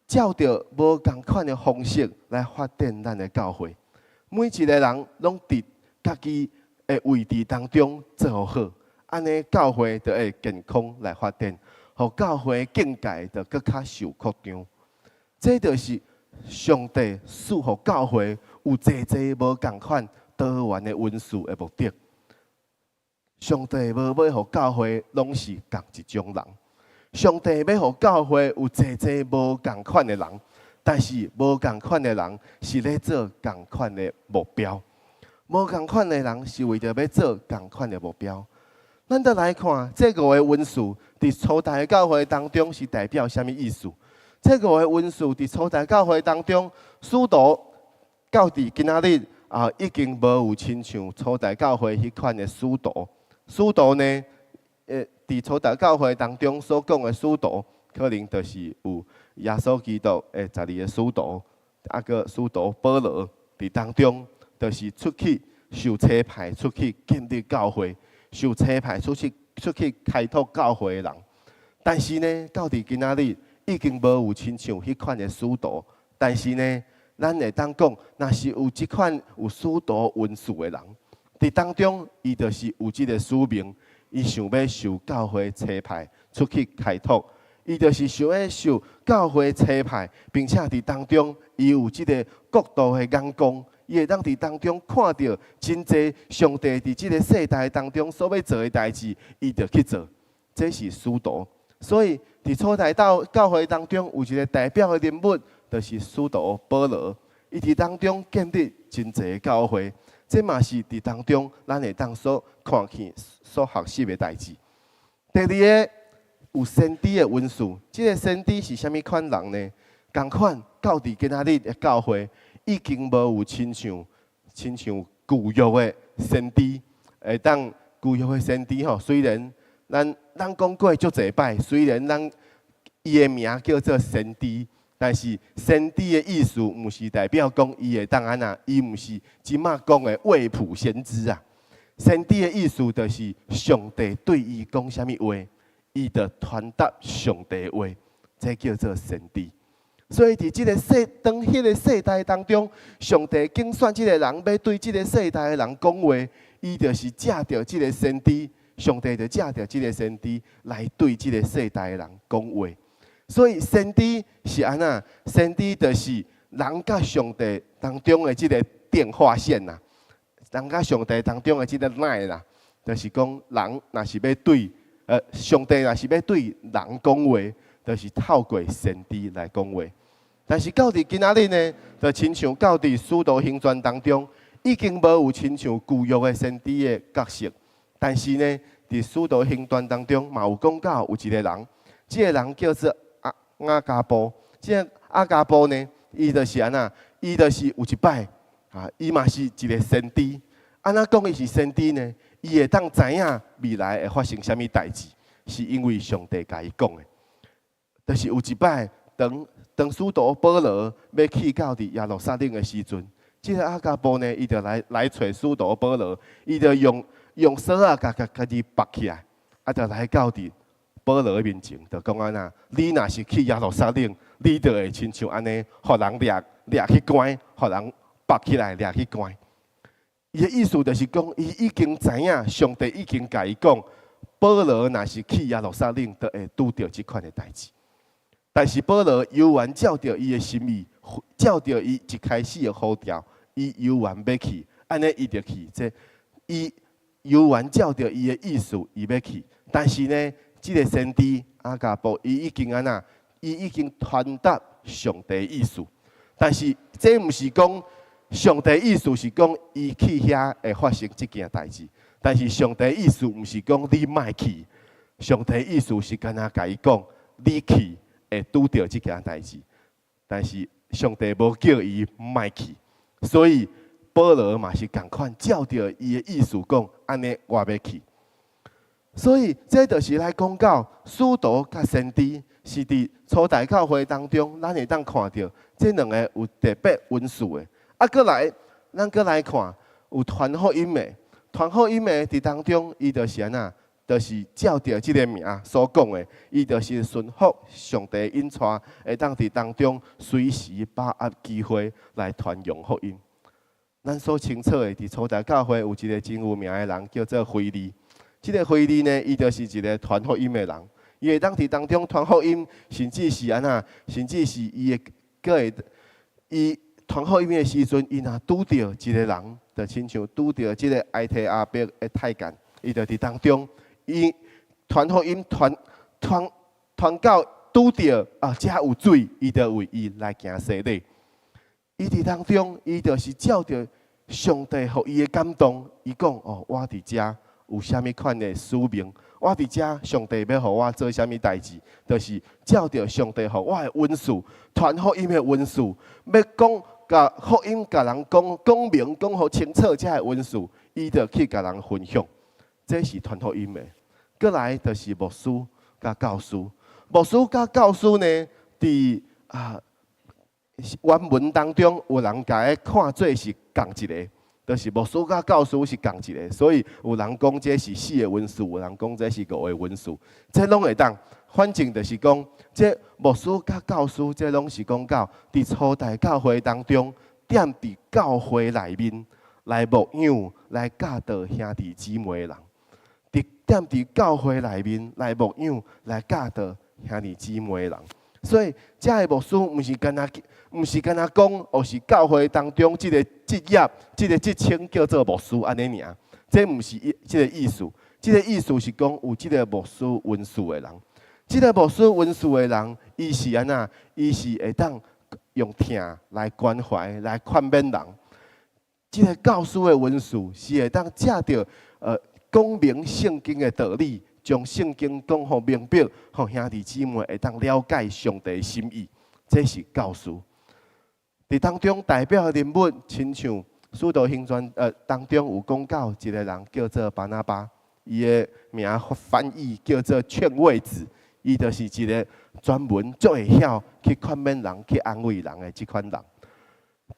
照著無仝款的方式來發展咱的教會。每一個人攏佇家己的位置當中做好，按呢教會就會健康來發展，予教會境界就閣較受擴張。這就是上帝賜予教會有濟濟無仝款多元的恩賜的目的。上帝無欲予教會攏是仝一種人，上帝欲予教會有濟濟無仝款的人，但是無仝款的人是咧做仝款的目標。無仝款的人是為著欲做仝款的目標。咱就來看這五個恩賜，佇初代教會當中是代表啥物意思？這五個恩賜佇初代教會當中，使徒到佇今仔日啊，已經無有親像初代教會彼款的使徒。使徒呢，佇初代教會當中所講的使徒，可能就是有耶穌基督的十二个使徒，啊閣使徒保羅佇當中，就是出去受差派出去建立教會，受差派出去開拓教會的人。但是呢，到佇今仔日已經無有親像彼款的使徒。但是呢，咱會當講，若是有這款有使徒恩賜的人，佇當中，伊就是有這个使命，伊想欲受教會差派出去開拓，伊就是想欲受教會差派，並且佇當中，伊有這个國度的眼光，伊會當佇當中看著真濟上帝佇這个世代當中所欲做的代誌，伊就去做，這是使徒。所以佇初代教會當中有一个代表的人物，就是使徒保羅，伊佇當中建立真濟教會。這嘛是佇當中，咱會當所看見、所學習的代誌。第二个有先知的恩賜，這个先知是啥物款人呢？仝款到佇今仔日的教會，已經無有親像舊約的先知，會當舊約的先知吼。雖然咱講過足濟擺，雖然咱伊的名叫做先知，但是先知的意思，毋是代表講伊會當按怎，伊毋是這馬講的未卜先知啊。先知的意思就是上帝對伊講啥物話，伊就傳達上帝話，這叫做先知。所以佇這个世當彼个世代當中，上帝揀選這个人欲對這个世代的人講話，伊就是藉著這个先知，上帝就藉著這个先知來對這个世代的人講話。所以先知是按怎？先知就是人佮上帝當中的這个電話線啦，人佮上帝當中的這个 line 啦，就是講人若是欲對，上帝若是欲對人講話，就是透過先知來講話。但是到佇今仔日呢，就親像到佇使徒行傳當中，已經無有親像舊約的先知的角色。但是呢，佇使徒行傳當中嘛有講到有一個人，這個人叫做亞亞迦布。這個亞迦布呢，伊就是按怎？伊就是有一擺啊，伊嘛是一個先知。按怎講伊是先知呢？伊會當知影未來會發生啥物代誌，是因為上帝共伊講的。就是有一擺，當當使徒保羅欲去到佇耶路撒冷的時陣，這個亞迦布呢，伊就來來揣使徒保羅，伊就用用索仔共共家己縛起來，啊，就來到佇保羅的面前，就講按怎？你若是去耶路撒冷，你就會親像按呢，予人掠掠去關，予人縛起來掠去關。伊的意思就是講，伊已經知影，上帝已經共伊講，保羅若是去耶路撒冷，就會拄著這款的代誌。但是保羅猶原照著伊的心意，照著伊一開始的呼召，伊猶原欲去，按呢伊就去。這伊猶原照著伊的意思，伊欲去。但是呢，這個先知亞迦布，伊已經按怎？伊已經傳達上帝意思。但是這毋是講上帝意思是講伊去遐會發生這件代誌。但是上帝意思毋是講你莫去，上帝意思是干焦共伊講，你去會拄著這件代誌。但是上帝無叫伊莫去，所以保羅嘛是仝款照著伊的意思講，按呢我欲去。所以這就是來講到使徒佮先知是佇初代教會當中，咱會當看著這兩個有特別恩賜的。啊，閣來，咱閣來看有傳福音的，傳福音的佇當中，伊就是按怎？就是照著這個名所講的，伊就是順服上帝引帶，會當佇當中隨時把握機會來傳揚福音。咱所清楚的，佇初代教會有一個真有名的人，叫做腓利。這個腓利呢，伊就是一個傳福音的人，伊會當佇當中傳福音，甚至是按怎？甚至是伊會閣會伊傳福音的時陣，伊若拄著一個人，就親像拄著這個埃提阿伯的太監，伊就佇當中，伊傳福音傳傳傳到拄著啊，遮有水，伊就為伊來行洗禮。伊佇當中，伊就是照著上帝予伊的感動，伊講哦，我佇遮有啥物款的使命？我佇遮，上帝欲予我做啥物代誌？就是照著上帝予我的恩賜，傳福音的恩賜，欲講共福音，共人講講明、講予清楚，這个恩賜，伊就去共人分享。這是傳福音的。閣來就是牧師佮教師，牧師佮教師呢，佇啊原文當中有人共伊看做是仝一个。就是牧師佮教師是仝一个，所以有人講這是四个恩賜，有人講這是五個恩賜，這攏會當。反正就是講，這牧師佮教師，這攏是講到佇初代教會當中，踮佇教會內面來牧養、來教導兄弟姊妹的人。佇踮佇教會內面來牧養、來教導兄弟姊妹的人。所以，這个牧師毋是干焦，毋是干焦講，哦是教會當中這個職業、這個職稱叫做牧師按呢爾。這毋是這個意思。這個意思是講有這個牧師恩賜的人。這個牧師恩賜的人，伊是按怎？伊是會當用疼來關懷、來勸勉人。這個教師的恩賜是會當藉著講明聖經的道理。將聖經講予明白，予兄弟姊妹會當了解上帝心意，這是教師。佇當中代表的人物，親像使徒行傳當中有講到一個人叫做巴拿巴，伊的名翻譯叫做勸慰子，伊就是一個專門足會曉去勸勉人、去安慰人的這款人。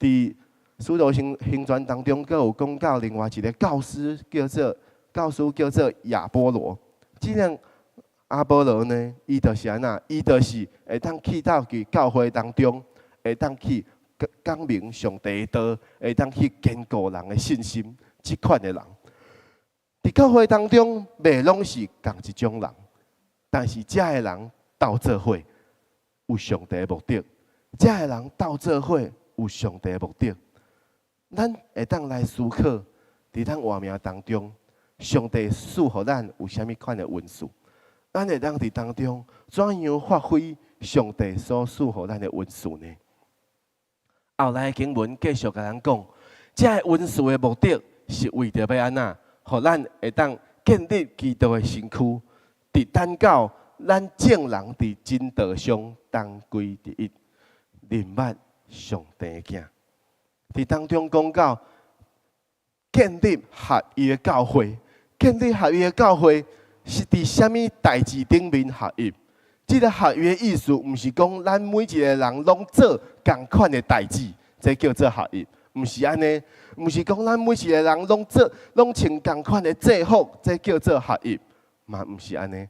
佇使徒行行傳當中，閣有講到另外一個教師，叫做教師叫做亞波羅。這個亞波羅呢，伊就是按怎？伊就是會當去到去教會當中，會當去講明上帝的道，會當去堅固人的信心，這款的人。佇教會當中，袂攏是仝一種人，但是這个人鬥做伙有上帝的目的，這个人鬥做伙有上帝的目的。咱會當來思考，佇咱活命當中，上帝賜予咱有啥物款的恩賜？咱會當佇當中怎樣發揮上帝所賜予咱的恩賜呢？後來經文繼續共咱講，這个恩賜的目的是為著欲按怎，予咱會當建立基督的身軀，直等到咱眾人佇真道上同歸佇一，認捌上帝的囝。佇當中講到建立合一的教會，建立合一的教會是佇啥物代誌頂面合一？這个合一的意思，毋是講咱每一个人攏做仝款的代誌，這叫做合一，毋是按呢，毋是講咱每一个人攏做攏穿仝款的制服，這叫做合一，嘛毋是按呢。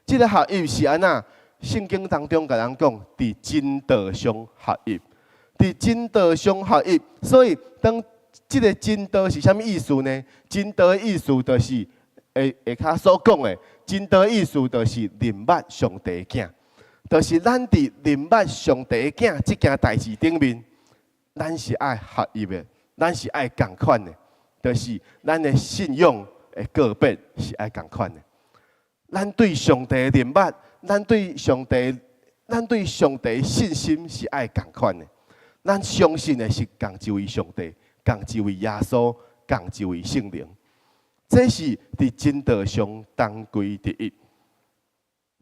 這个合一是按怎？聖經當中共咱講，佇真道上合一，佇真道上合一。所以當這个真道是啥物意思呢？真道的意思就是下下跤所講的，真道的意思就是認捌上帝的囝，就是咱佇認捌上帝的囝這件代誌頂面，咱是愛合一的，咱是愛仝款的，就是咱的信仰的個別是愛仝款的。咱對上帝的認捌，咱對上帝信心是愛仝款的。咱相信的是仝一位上帝，仝一位耶穌，仝一位聖靈。這是佇真道上同歸佇一。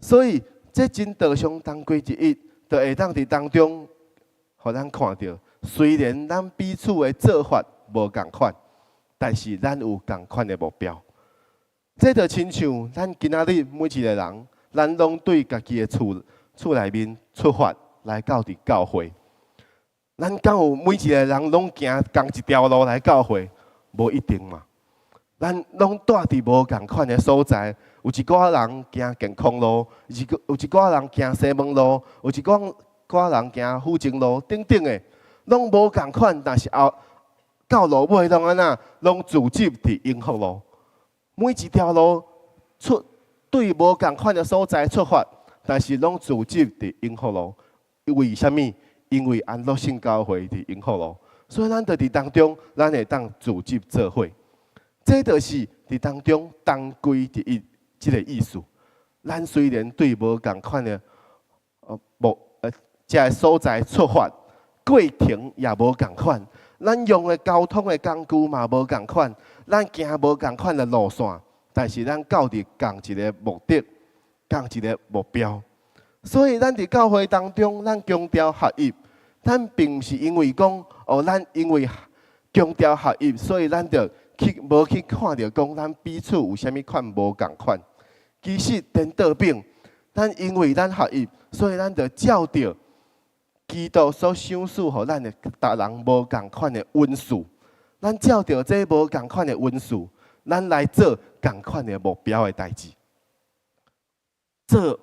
所以，這真道上同歸佇一，就會當佇當中，予咱看著，雖然咱彼此的做法無仝款，但是咱有仝款的目標。這就親像咱今仔日每一個人，咱攏對家己的厝內面出發來到佇教會。咱敢有每一個人攏行仝一條路來教會？無一定嘛。咱攏蹛佇無仝款的所在，有一寡人行健康路，有一寡人行西門路，有一寡人行府前路，等等的，攏無仝款。但是後到落尾攏按怎？攏聚集佇永福路。每一條路出對無仝款的所在出發，但是攏聚集佇永福路。為啥物？因為安樂聖教會佇永福路，所以咱就佇當中，咱會當聚集做伙。這就是佇當中同歸佇一這个意思。咱雖然對無仝款的目這个所在出發，過程也無仝款，咱用的交通的工具嘛無仝款，咱行無仝款的路線，但是咱到佇仝一个目的，仝一个目標。所以咱佇教會當中，咱強調合一，咱並毋是因為講哦，咱因為強調合一，所以咱就去無去看著講咱彼此有啥物款無仝款。其實顛倒反，咱因為咱合一，所以咱就照著基督所賞賜予咱的逐人無仝款的恩賜，咱照著這無仝款的恩賜，咱來做仝款的目標的代誌。做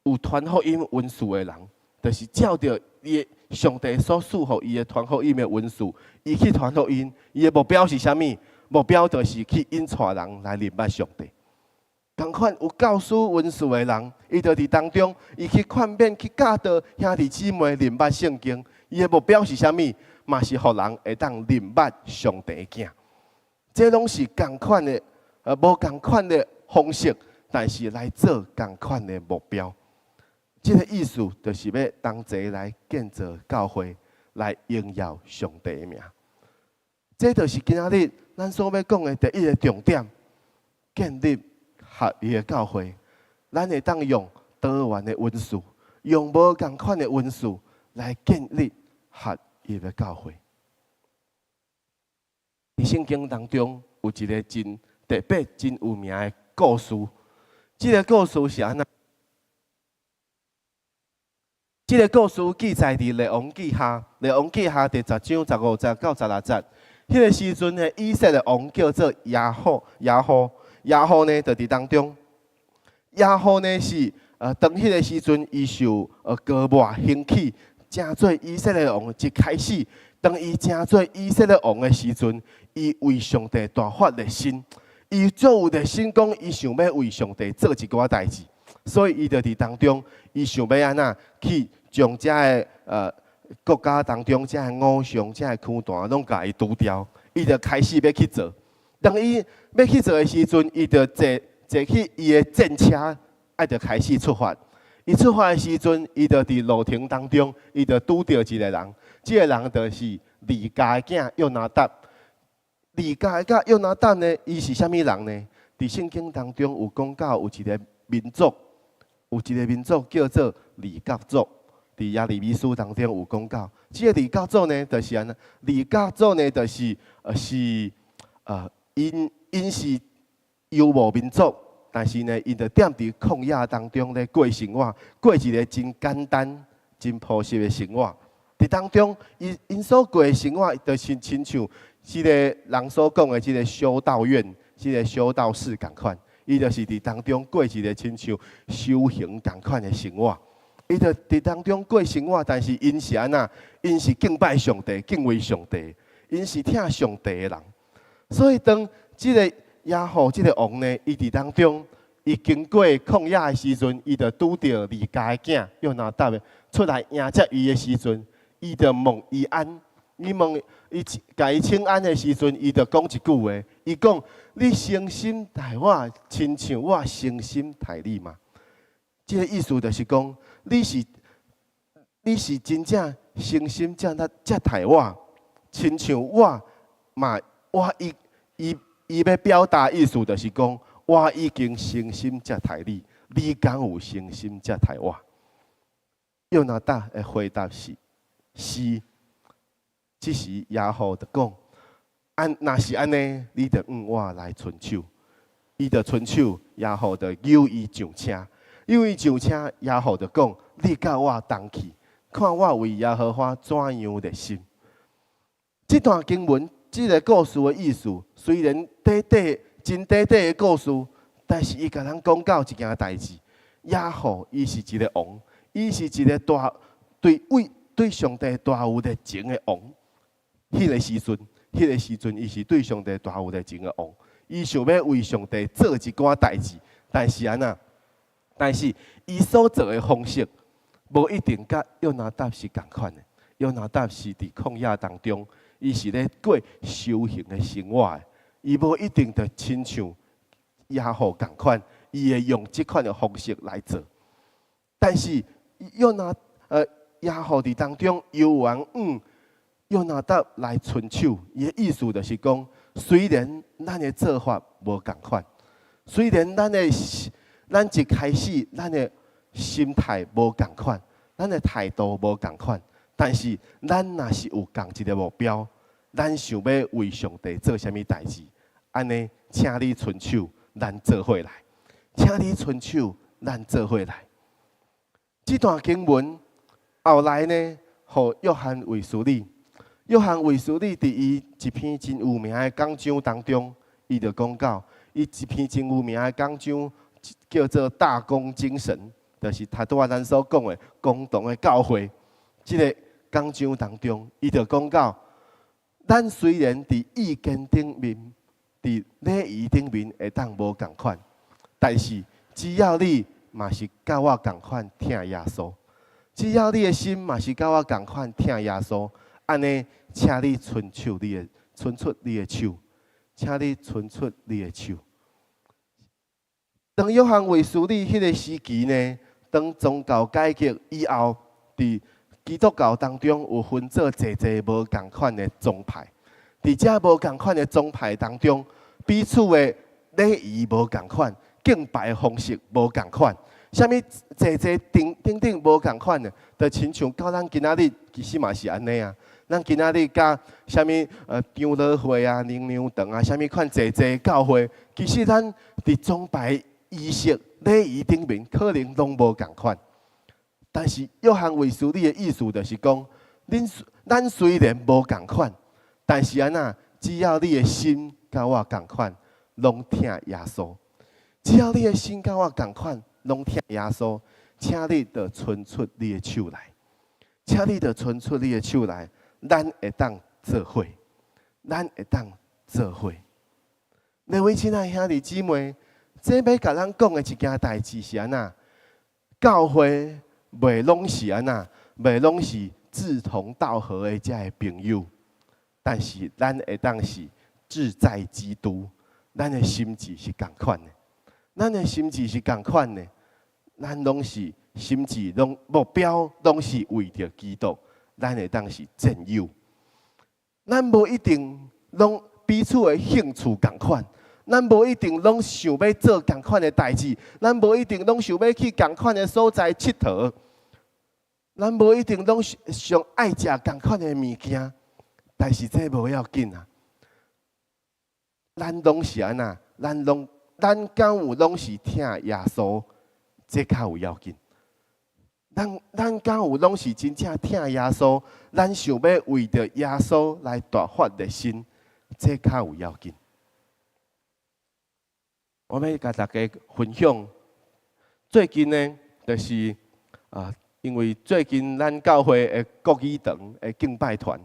有傳福音恩賜的人，就是照著伊的上帝所賜予伊的傳福音的恩賜，伊去傳福音，伊的目標是啥物？目標就是去引帶人來認捌上帝。仝款有教師恩賜的人，伊就佇當中，伊去勸勉、去教導兄弟姊妹認捌聖經。伊的目標是啥物？嘛是予人會當認捌上帝的囝。這攏是仝款的，無仝款的方式，但是來做仝款的目標。這个意思就是欲同齊來建造教會，來榮耀上帝的名。這就是今仔日咱所欲講的第一个重點：建立合一的教會。咱會當用多元的恩賜，用無仝款的恩賜來建立合一的教會。佇聖經當中有一个真特別、真有名的故事。這个故事是按怎？這个故事記載佇列王紀下，列王紀下第十章15節到16節。彼个時陣的以色列王叫做耶戶，耶戶，耶戶呢，就佇當中。耶戶呢是當彼个時陣，伊受膏抹興起，成做以色列王。一開始，當伊成做以色列王的時陣，伊為上帝大發熱心，伊足有熱心講，伊想欲為上帝做一寡代誌，所以伊就佇當中，伊想欲按怎去將遮个國家當中遮个偶像、遮个空壇攏共伊除掉，伊就開始欲去做。當伊欲去做的時陣，伊就坐去伊的戰車，愛就開始出發。伊出發的時陣，伊就佇路程當中，伊就拄著一个人。這个人就是利甲的囝約拿達。利甲的囝約拿達呢，伊是啥物人呢？佇聖經當中有講到有一个民族，有一个民族叫做利甲族。佇耶利米書當中有講到，這个利甲族呢，就是按怎？利甲族呢，就是是𪜶𪜶是游牧民族，但是呢，𪜶就踮佇曠野當中咧過生活，過一个真簡單、真樸實的生活。佇當中，伊𪜶所過的生活，就是親像這个人所講的這个修道院、這个修道士仝款，伊就是佇當中過一个親像修行仝款的生活。伊就佇當中過生活，但是𪜶是按怎？𪜶是敬拜上帝、敬畏上帝，𪜶是疼上帝的人。所以當這个耶戶這个王呢，伊佇當中，伊經過曠野的時陣，伊就拄著利甲的囝約拿達的出來迎接伊的時陣，伊就問伊安，伊問伊共伊請安的時陣，伊就講一句話，伊講：你誠心待我，親像我誠心待你嗎？這个意思就是講，你是真正誠心這樣接待我，親像我嘛，我伊伊伊欲表達意思就是講，我已經誠心接待你，你敢有誠心接待我？約拿達的回答是是。這時耶戶就講：按若是按呢，你就向我來伸手。伊就伸手，耶戶就搝伊上車，搝伊上車，耶戶就講：你佮我同去，看我為耶和華怎樣熱心。這段經文，這个故事的意思，雖然短短真短短的故事，但是伊共咱講到一件代誌。耶戶伊是一个王，伊是一个大對為對上帝大有熱情的王。彼个時陣，伊是對上帝大有熱情的王。伊想欲為上帝做一寡代誌，但是按怎？但是伊所做的方式，無一定佮約拿達是仝款的。約拿達是佇曠野當中，伊是咧過修行的生活的，伊無一定就親像耶戶仝款，伊會用這款的方式來做。但是耶戶佇當中猶原向約拿達來伸手，伊的意思就是講，雖然咱的做法無仝款，雖然咱一開始咱的心態無仝款，咱的態度無仝款，但是咱若是有仝一个目標，咱想欲為上帝做啥物代誌，按呢，請你伸手，咱做伙來，請你伸手，咱做伙來。這段經文後來呢，予約翰衛斯理，約翰衛斯理佇伊一篇真有名的講章當中，伊就講到，伊一篇真有名的講章叫做《大公精神》，就是頭拄仔咱所講的共同的教會。這个講章當中，伊就講到，咱雖然佇意見頂面、佇禮儀頂面會當無仝款，但是只要你嘛是佮我仝款疼耶穌，只要你的心嘛是佮我仝款疼耶穌，按呢，請你伸出你的手，請你伸出你的手。當約翰衛斯理彼个時期呢，當宗教改革以後，佇基督教當中有分做濟濟無仝款的宗派，佇這無仝款的宗派當中，彼此的禮儀無仝款，敬拜方式無仝款，啥物濟濟等等等無仝款的，就親像到咱今仔日其實嘛是按呢啊。咱今仔日佮啥物長老會啊、靈糧堂啊，啥物款濟濟教會，其實咱佇崇拜儀式禮儀頂面可能攏無仝款。但是約翰衛斯理的意思就是講，咱雖然無仝款，但是按怎，只要你的心佮我仝款，攏疼耶穌。只要你的心佮我仝款，攏疼耶穌，請你就伸出你的手來，請你就伸出你的手來，咱會當做伙，咱會當做伙。各位親愛兄弟姊妹，這欲共咱講的一件代誌是按怎？教會袂攏是按怎？袂攏是志同道合的這个朋友，但是咱會當是志在基督，咱的心志是仝款的，咱的心志是仝款的，咱攏是心志攏目標攏是為著基督，咱會當是戰友。咱無一定攏彼此的興趣仝款，咱無一定攏想欲做仝款的代誌，咱無一定攏想欲去仝款的所在𨑨迌，咱無一定攏上愛食仝款的物件，但是這無要緊啊。咱攏是按怎？咱敢有攏是疼耶穌，這較有要緊。咱敢有攏是真正疼耶穌？咱想欲為著耶穌來大發熱心，這較有要緊。我欲共大家分享，最近呢，就是啊，因為最近咱教會的國語堂的敬拜團，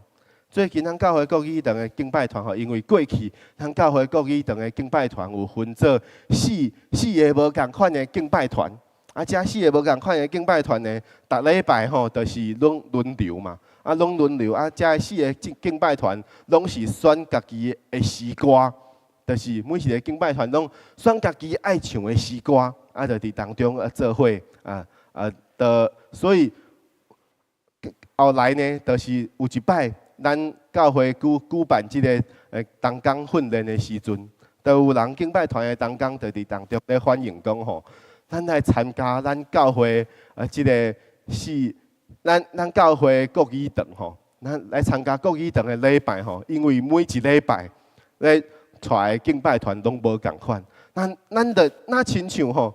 最近咱教會國語堂的敬拜團吼，因為過去咱教會國語堂的敬拜團有分做四個無仝款的敬拜團。啊，這四個無仝款的敬拜團呢，逐禮拜吼，就是攏輪流嘛。啊，攏輪流啊，這四個敬拜團攏是選家己的詩歌，就是每一個敬拜團攏選家己愛唱的詩歌，啊，就佇當中啊做伙啊啊，就所以後來呢，就是有一擺，咱教會舉辦這个同工訓練的時陣，就有人敬拜團的同工就佇當中咧反映講吼，咱來參加咱教會啊，這个是咱教會國語堂吼，咱來參加國語堂的禮拜吼，因為每一禮拜咧帶的敬拜團攏無仝款，咱就若親像吼，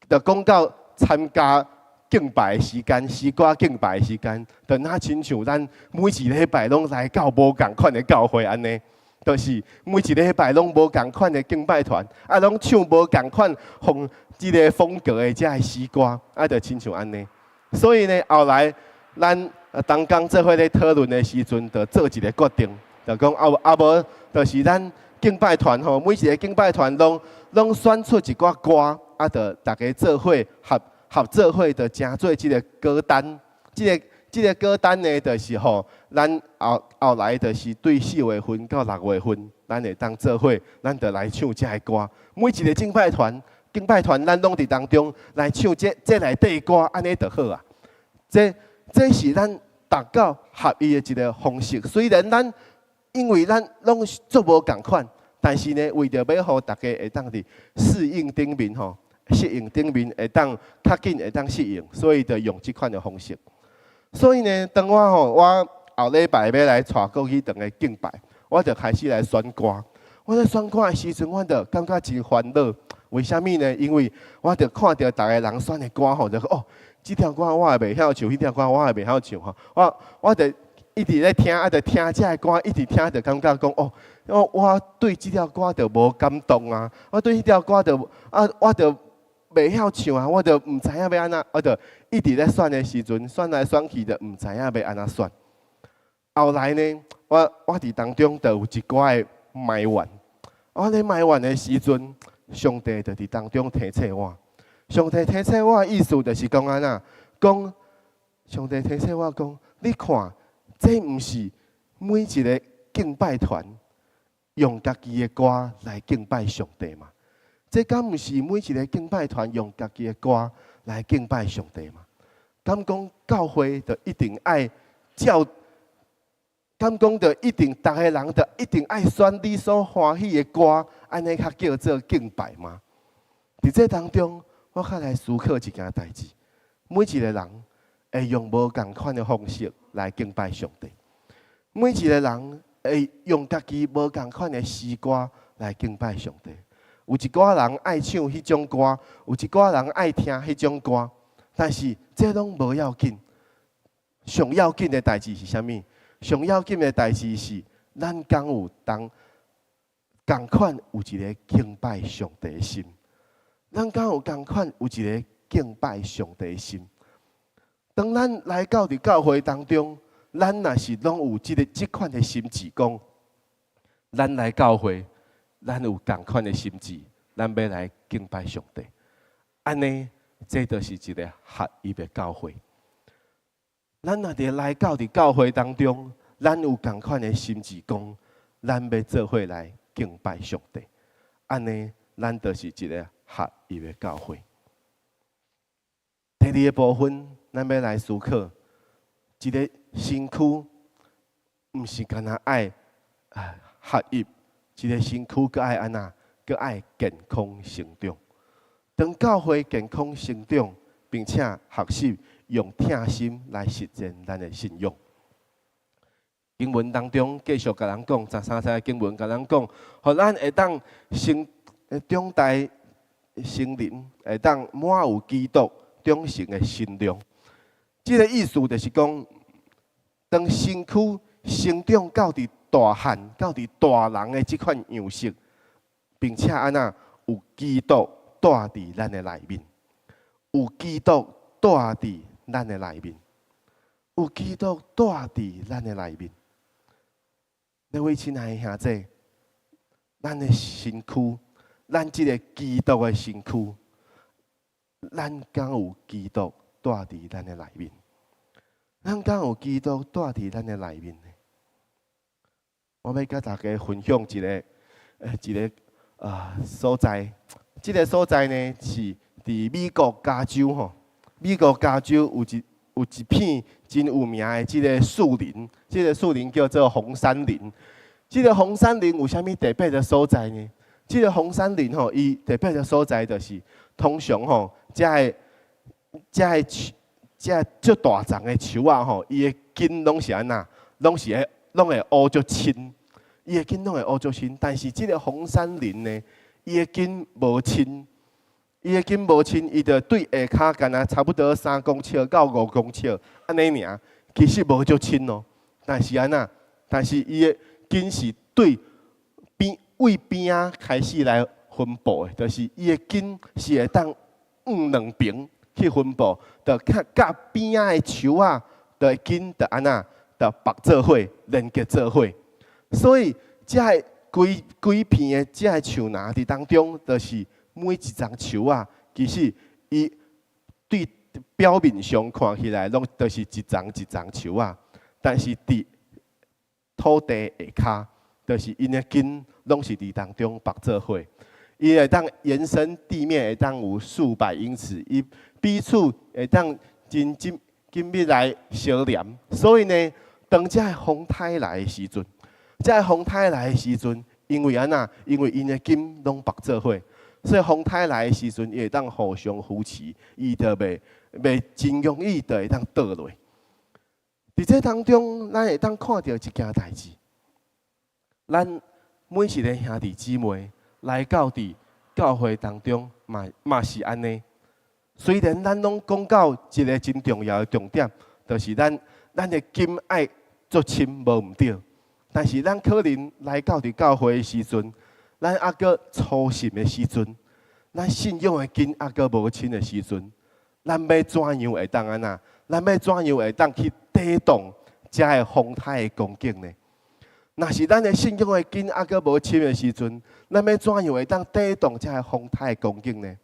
就講到參加敬拜的時間，詩歌敬拜的時間，就若親像咱每一禮拜攏來到無仝款的教會按呢。就是每一禮拜攏無仝款的敬拜團，啊，攏唱無仝款風這个風格的這个詩歌，啊，就親像按呢。所以呢，後來咱同工做伙咧討論的時陣，就做一个決定，就講啊啊無，就是咱敬拜團吼，每一个敬拜團攏選出一寡歌，啊，就大家做伙合做伙，就成做這个歌單，這个歌單呢，就是吼，咱後來就是對4月份到6月份，咱會當做伙，咱就來唱這个歌。每一个敬拜團，咱攏佇當中來唱這內底歌，按呢就好啊。這是咱達到合一的一个方式。雖然咱因為咱攏做無仝款，但是呢，為著欲予大家會當佇適應頂面吼，適應頂面會當較緊會當適應，所以就用這款的方式。所以呢，當我吼，我後禮拜欲來帶國語堂的敬拜，我就開始來選歌。我咧選歌的時陣，我就感覺真煩惱。為啥物呢？因為我就看著逐个人選的歌吼，就講哦，這條歌我也袂曉唱，彼條歌我也袂曉唱吼。我就一直咧聽，啊，就聽這个歌，一直聽就感覺講哦，我對這條歌就無感動啊，我對彼條歌就啊，我就袂曉唱啊，我就毋知影欲按怎，我就一直咧選的時陣，選來選去就毋知影欲按怎選。後來呢，我佇當中就有一寡的埋怨。我咧埋怨的時陣，上帝就佇當中提醒我。上帝提醒我的意思就是講按怎，講上帝提醒我講，你看，這毋是每一个敬拜團用家己的歌來敬拜上帝嗎？這敢毋是每一个敬拜團用家己的歌來敬拜上帝嗎？敢講教會就一定愛照？敢講就一定逐个人就一定愛選你所歡喜的歌，按呢較叫做敬拜嗎？佇這當中，我較來思考一件代誌：每一个人會用無仝款的方式來敬拜上帝，每一个人會用家己無仝款的詩歌來敬拜上帝。有一寡人愛唱彼種歌，有一寡人愛聽彼種歌，但是這攏無要緊。上要緊的代誌是啥物？上要緊的代誌是，咱敢有當仝款有一个敬拜上帝的心？咱敢有仝款有一个敬拜上帝的心？當咱來到佇教會當中，咱若是攏有這款的心志，講咱來教會，咱有仝款的心志，咱欲來敬拜上帝。按呢，這就是一个合一的教會。咱若佇來到佇教會當中，咱有仝款的心志，講咱欲做伙來敬拜上帝。按呢，咱就是一个合一的教會。第二个部分，咱欲來思考，一个身軀，毋是干焦愛啊學習，一個身軀閣愛按怎？閣愛健康成長。當教會健康成長，並且學習用疼心來實踐咱的信仰。經文當中繼續共咱講，13節的經文共咱講，予咱會當成長大成人，會當滿有基督長成的身量。這個意思就是講，當身軀成長到佇大漢、到佇大人的這款樣式，並且按怎有基督住佇咱的內面，有基督住佇咱的內面，有基督住佇咱的內面。各位親愛的兄弟，咱的身軀，咱這個基督的身軀，咱敢有基督住佇咱的內面？咱敢有基督住佇咱的內面呢？我欲共大家分享一個所在。這個所在呢是佇美國加州吼，美國加州有一片真有名的這個樹林，這個樹林叫做紅杉林。這個紅杉林有啥物特別的所在呢？這個紅杉林吼，伊特別的所在就是，通常吼，這個樹，這足大叢的樹仔吼，伊的根攏是按怎？攏會烏足深，伊的根攏會烏足深。但是這個紅杉林呢，伊的根無深，伊的根無深，伊就對下跤干焦差不多3公尺到5公尺按呢爾，其實無足深哦。但是按怎？但是伊的根是對邊位邊仔開始來分布的，就是伊的根是會當向兩邊去分布，就較佮邊仔的樹仔的根就按怎，就縛做伙，連結做伙。所以這个規規片的這个樹林佇當中，就是每一叢樹仔，其實伊對表面上看起來，攏就是一叢一叢樹仔，但是佇土地下跤，就是𪜶的根攏是佇當中縛做伙，伊會當延伸地面會當有數百英尺，伊彼此會當真緊緊密來相連。所以呢，當這个風颱來的時陣，這个風颱來的時陣，因為按怎？因為𪜶的根攏縛做伙，所以風颱來的時陣，伊會當互相扶持，伊就袂真容易就會當倒落。佇這當中，咱會當看著一件代誌。咱每一个兄弟姊妹來到佇教會當中，嘛是按呢。雖然咱攏講到一个真重要的重點，就是咱的根愛足深，無毋對。但是咱可能來到佇教會的時陣，咱猶閣初信的時陣，咱信仰的根猶閣無深的時陣，咱欲怎樣會當按怎？咱欲怎樣會當去抵擋這个風颱的攻擊呢？若是咱的信仰的根猶閣無深的時陣，咱欲怎樣會當抵擋這个風颱的攻擊呢？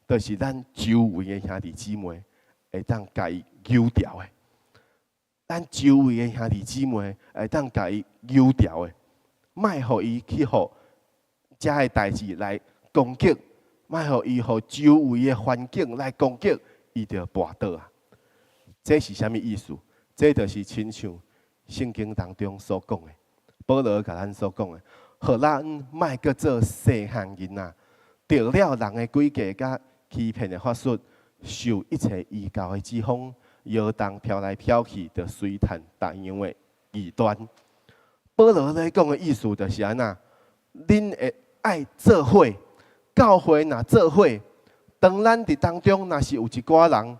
就是咱周圍的兄弟姊妹會當共伊扭掉的。咱周圍的兄弟姊妹會當共伊扭掉的，莫予伊去予這个代誌來攻擊，莫予伊予周圍的環境來攻擊，伊就跋倒啊！這是啥物意思？這就是親像聖經當中所講的，保羅共咱所講的，予咱莫閣做細漢囡仔，著了人的詭計佮欺騙的法術，受一切異教的之風，搖動飄來飄去，就隨趁逐樣的異端。保羅咧講的意思就是按怎？恁會愛做伙，教會若做伙，當咱佇當中若是有一寡人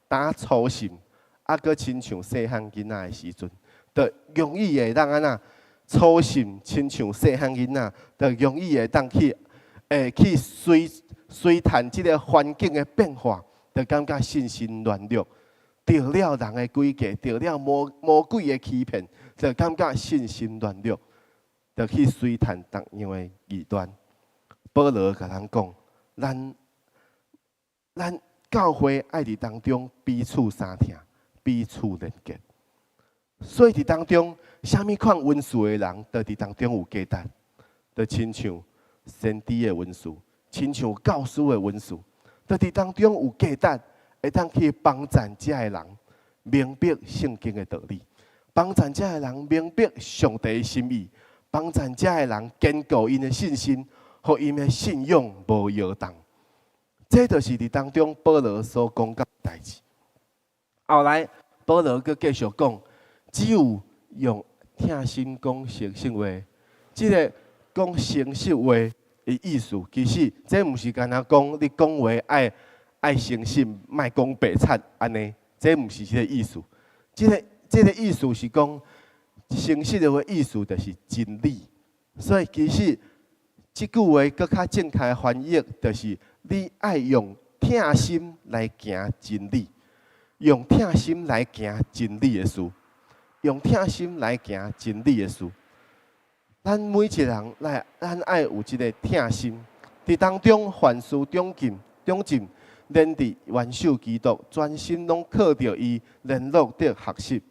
當初信，猶閣親像細漢囡仔的時陣，就容易會當按怎？初信親像細漢囡仔，就容易會當去會去隨隨趁這個環境的變化，就感覺信心軟弱，著了人的詭計，著了魔鬼的欺騙，就感覺信心軟弱，就去隨趁逐樣的異端。保羅共咱講，咱教會愛佇當中彼此相疼，彼此連結。所以佇當中，啥物款恩賜的人，都佇當中有價值，就親像先知的恩賜，親像教師的恩賜，都佇當中有價值，會當去幫贊遮的人，明白聖經的道理，幫贊遮的人明白上帝的心意，幫贊遮的人堅固𪜶的信心，予𪜶的信仰無搖動。這就是佇當中保羅所講的代誌。後來保羅閣繼續講，只有用疼心講誠實話，這个講誠實話的意思，其實這毋是干焦講你講話愛愛誠實，莫講白賊按呢，這毋是這个意思。這个意思是講誠實的話意思就是真理。所以其實這句話閣較正確的翻譯，就是你愛用疼心來行真理，用疼心來行真理的事，用疼心來行真理的事。咱每一個人來，咱愛有這个疼心，佇當中凡事長進，長進，連佇元首基督，全心攏靠著伊聯絡得合適。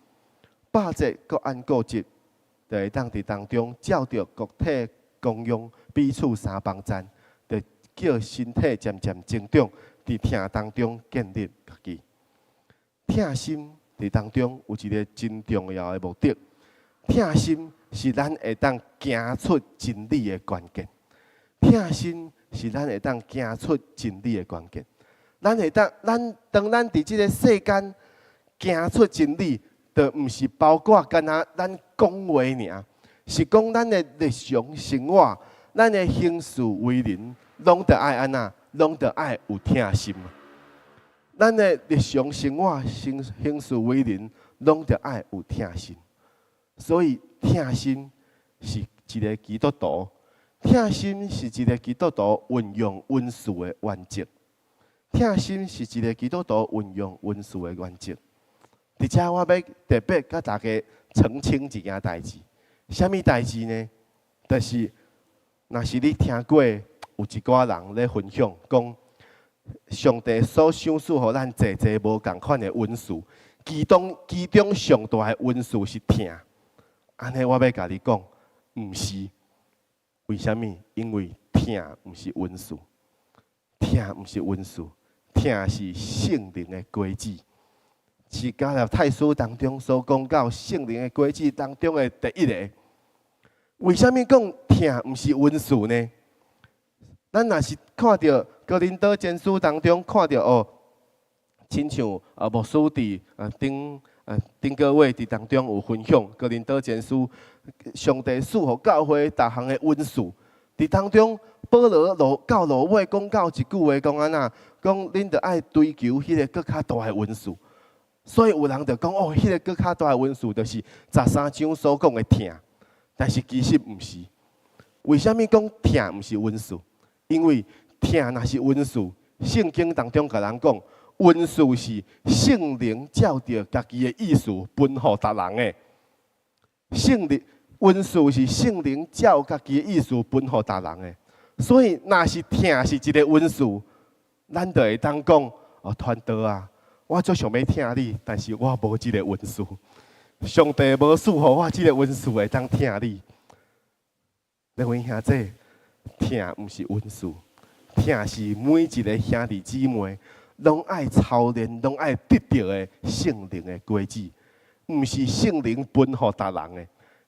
百節各按各職，就會當佇當中照著各體功用彼此相幫贊，就叫身體漸漸增長，佇疼當中建立家己。疼心佇當中有一個真重要的目的，疼心是咱會當行出真理的關鍵。疼心是咱會當行出真理的關鍵。咱會當，咱當咱佇這个世間行出真理，就毋是包括干焦咱講話爾，是講咱的日常生活，咱的行事為人，攏著愛按怎，攏著愛有疼心。咱的日常生活行行事為人，攏著愛有疼心。所以疼心是一个基督徒，疼心是一个基督徒運用恩賜的原則。疼心是一个基督徒運用恩賜的原則。佇遮我欲特別佮大家澄清一件代誌，啥物代誌呢？就是，若是你聽過有一寡人咧分享，講上帝所賞賜予咱濟濟無仝款的恩賜，其中其中上大的恩賜是疼。按呢，我欲共你講，毋是。為啥物？因為疼毋是恩賜，疼毋是恩賜，疼是聖靈的果子。是加拉太書當中所講到聖靈的果子當中的第一个。為啥物講疼毋是恩賜呢？咱若是看著哥林多前書當中看著哦，親像啊牧師佇啊頂啊頂個月佇當中有分享哥林多前書，上帝賜予教會逐項的恩賜，佇當中保羅落到落尾講到一句話，講按怎？講恁著愛追求彼个閣較大的恩賜。所以有人就講哦，彼个閣較大的恩賜就是13章所講的疼，但是其實毋是。為啥物講疼毋是恩賜？因為疼若是恩賜，聖經當中共咱講，恩賜是聖靈照著家己的意思分予逐人的。聖靈恩賜是聖靈照家己的意思分予逐人的。所以若是疼是一個恩賜，咱就會當講哦，傳道啊，我足想欲疼你，但是我無這個恩賜，上帝無賜予我這個恩賜會當疼你。各位兄弟，疼毋是恩賜，疼是每一个兄弟姊妹攏愛操練、攏愛得著的聖靈的果子，毋是聖靈分予逐人的，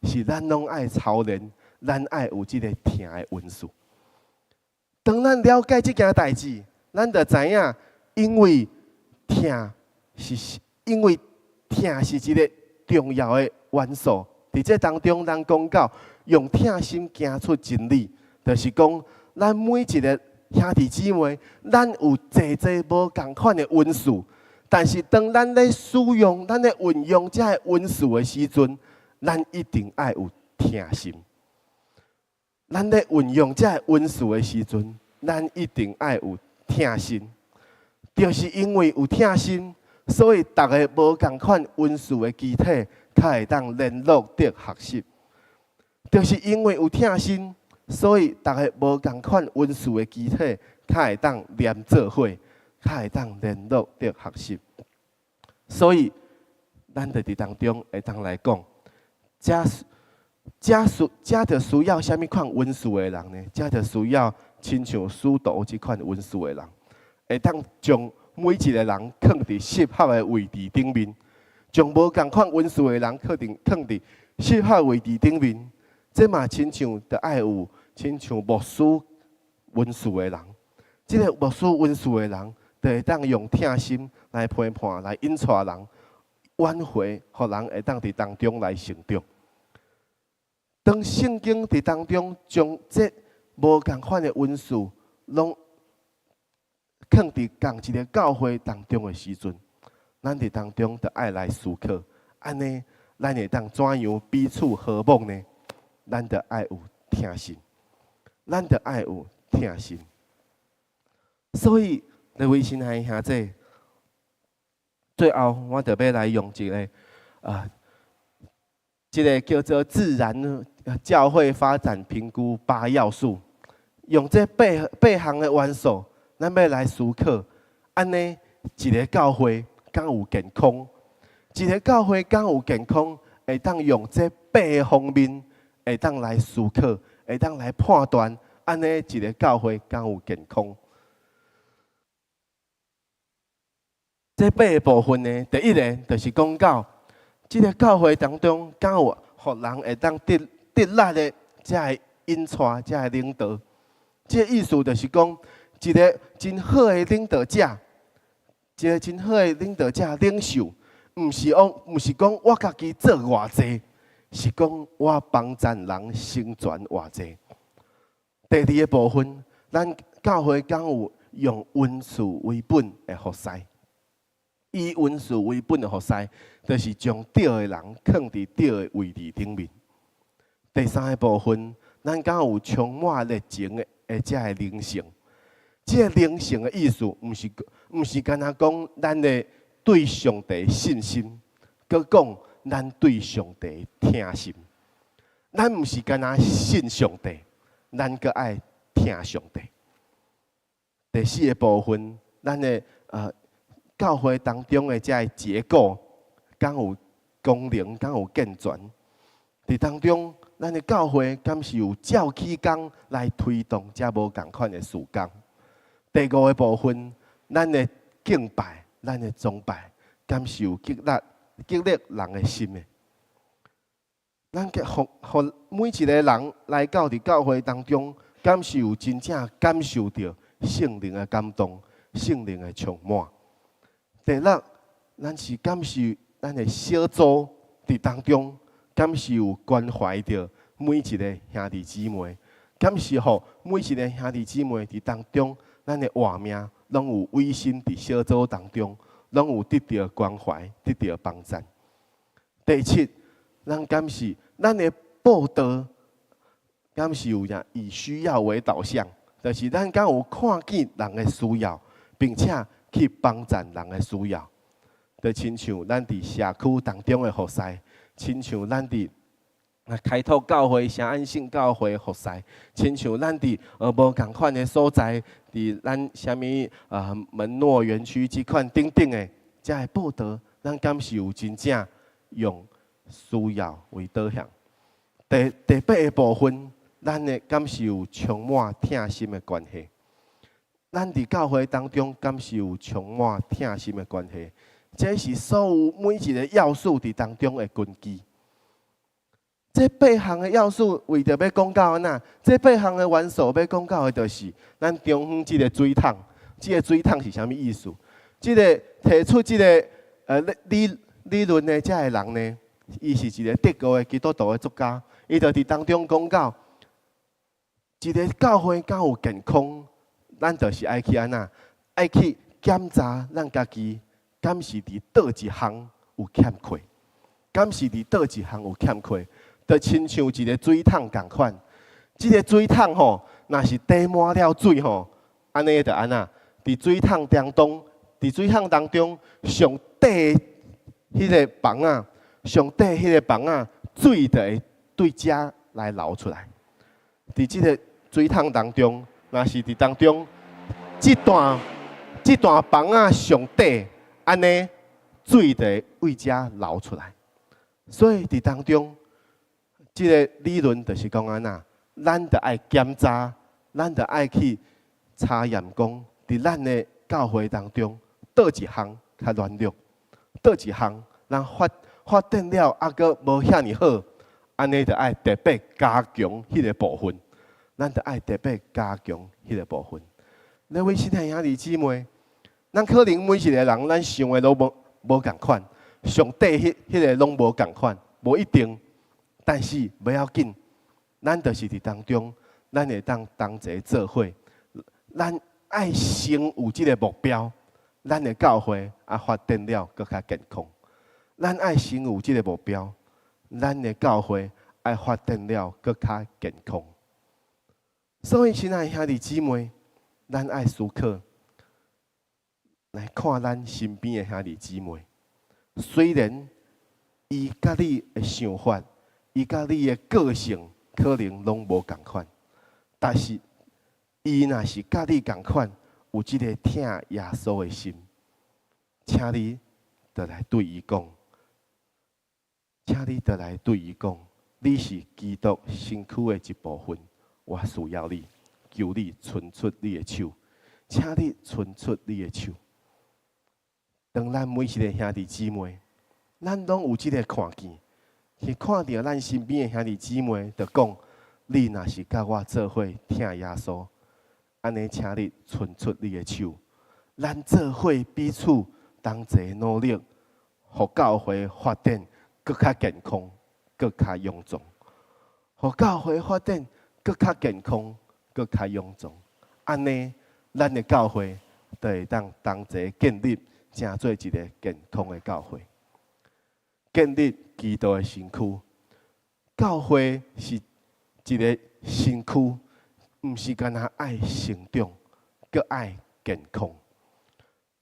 是咱攏愛操練，咱愛有這个疼的恩賜。當咱了解這件代誌，咱就知影，因為疼是一个重要的元素。佇這當中，咱講到用疼心行出真理，就是講咱每一个兄弟姊妹，咱有濟濟無仝款的恩賜，但是當咱咧使用、咱咧運用這个恩賜的時陣，咱一定愛有疼心。咱咧運用這个恩賜的時陣，咱一定愛有疼心。就是因為有疼心，所以逐个無仝款恩賜的肢體，較會當聯絡得合適。就是因為有疼心，所以逐个無仝款恩賜的肢體，較會當連做伙，較會當聯絡得合適。所以，咱就佇當中會當來講，這這需這就需要啥物款恩賜的人呢？這就需要親像使徒這款恩賜的人，會當將每一个人囥佇適合的位置頂面，將無仝款恩賜的人，囥佇適合位置頂面。這嘛親像著愛有親像牧師恩賜的人，這個牧師恩賜的人，就會當用疼心來陪伴、來引帶人，挽回，予人會當佇當中來成長。當聖經佇當中將這無仝款的恩賜，攏囥佇仝一个教會當中的時陣，咱佇當中著愛來思考，按呢，咱會當怎樣彼此和睦呢？咱著愛有疼心，咱著愛有疼心。所以，各位親愛的兄弟，最後我著欲來用一个啊，這个叫做自然教會發展評估八要素，用這八項的元素，咱欲來思考，按呢一个教會敢有健康？一个教會敢有健康，會當用這八个方面，會當來思考，會當來判斷，按呢一个教會敢有健康？這八个部分呢，第一个就是講到，這个教會當中敢有予人會當得得力的，這个引帶，這个領導。這个意思就是講，一个真好的領導者，一个真好的領導者領袖，毋是講我家己做偌濟，是講我幫贊人成全偌濟。第二个部分，咱教會敢有用恩賜為本的服侍，以恩賜為本的服侍，就是將對的人囥佇對的位置頂面。第三个部分，咱敢有充滿熱情的這个靈性。這个靈性的意思，毋是干焦講咱的對上帝信心，閣講咱對上帝疼心。咱毋是干焦信上帝，咱閣愛疼上帝。第四个部分，咱的教會當中的這个結構，敢有功能，敢有健全？佇當中，咱的教會敢是有照起工來推動這無仝款的事工？第五个部分，咱的敬拜、咱的崇拜，敢是有激勵人的心的？咱予予每一个人來到佇教會當中，敢是有真正感受著聖靈的感動、聖靈的充滿？第六，咱是敢是咱的小組佇當中，敢是有關懷著每一个兄弟姊妹？敢是予每一个兄弟姊妹佇當中，咱的活命攏有委身佇小組當中，攏有得著關懷、得著幫贊。第七，咱敢是咱的報道，敢是有啥以需要為導向，就是咱敢有看見人的需要，並且去幫贊人的需要。就親像咱佇社區當中的服侍，親像咱佇開拓教會、聖安信教會服侍，親像咱佇無仝款的所在，佇咱啥物門諾園區這款等等的，這个報道，咱敢是有真正用需要為導向？第八个部分，咱的敢是有充滿疼心的關係？咱佇教會當中，敢是有充滿疼心的關係？這是所有每一个要素佇當中的根基。這八項的要素，為著欲講到按怎？這八項的元素欲講到的，就是咱中央這个水桶。這个水桶是啥物意思？這个提出這个理論的這个人呢，伊是一个德國的基督徒的作家，伊就佇當中講到，一个教會敢有健康，咱就是愛去按怎？愛去檢查咱家己，敢是佇佗一項有欠缺？敢是佇佗一項有欠缺？就親像一个水桶仝款，這个水桶吼，若是貯滿了水吼，按呢就按怎？佇水桶當中，佇水桶當中上底彼个枋仔，上底彼个枋仔，水就會對遮來流出來。佇這个水桶當中，若是佇當中，這段枋仔上底，按呢水就會對遮流出來。所以佇當中，這个理論就是講按怎，咱著愛檢查，咱著愛去查驗講，佇咱的教會當中，佗一項較軟弱，佗一項咱發展了，猶閣無遐爾好，按呢就愛特別加強彼个部分。咱就愛特別加強彼个部分。各位親愛兄弟姊妹，咱可能每一个人，咱想的攏無仝款，上底彼个攏無仝款，無一定。但是無要緊，咱就是佇當中，咱會當同齊做伙。咱愛先有這个目標，咱的教會啊發展了閣較健康。咱愛先有這个目標，咱的教會愛發展了閣較健康。所以，親愛兄弟姊妹，咱愛思考來看咱身邊的兄弟姊妹。雖然伊佮你的想法，伊佮你的個性可能攏無仝款，但是伊若是佮你仝款，有這个疼耶穌的心，請你就來對伊講，請你就來對伊講，你是基督身軀的一部分，我需要你，求你伸出你的手，請你伸出你的手。當咱每一个兄弟姊妹，咱攏有這个看見，去看著咱身邊的兄弟姊妹，就講：你若是佮我做伙疼耶穌，按呢，請你伸出你的手，咱做伙彼此同齊努力，予教會發展閣較健康，閣較勇壯。予教會發展閣較健康，閣較勇壯。按呢，咱的教會就會當同齊建立，成做一个健康的教會，建立基督的身軀。教會是一个身軀，毋是干焦愛成長，閣愛健康。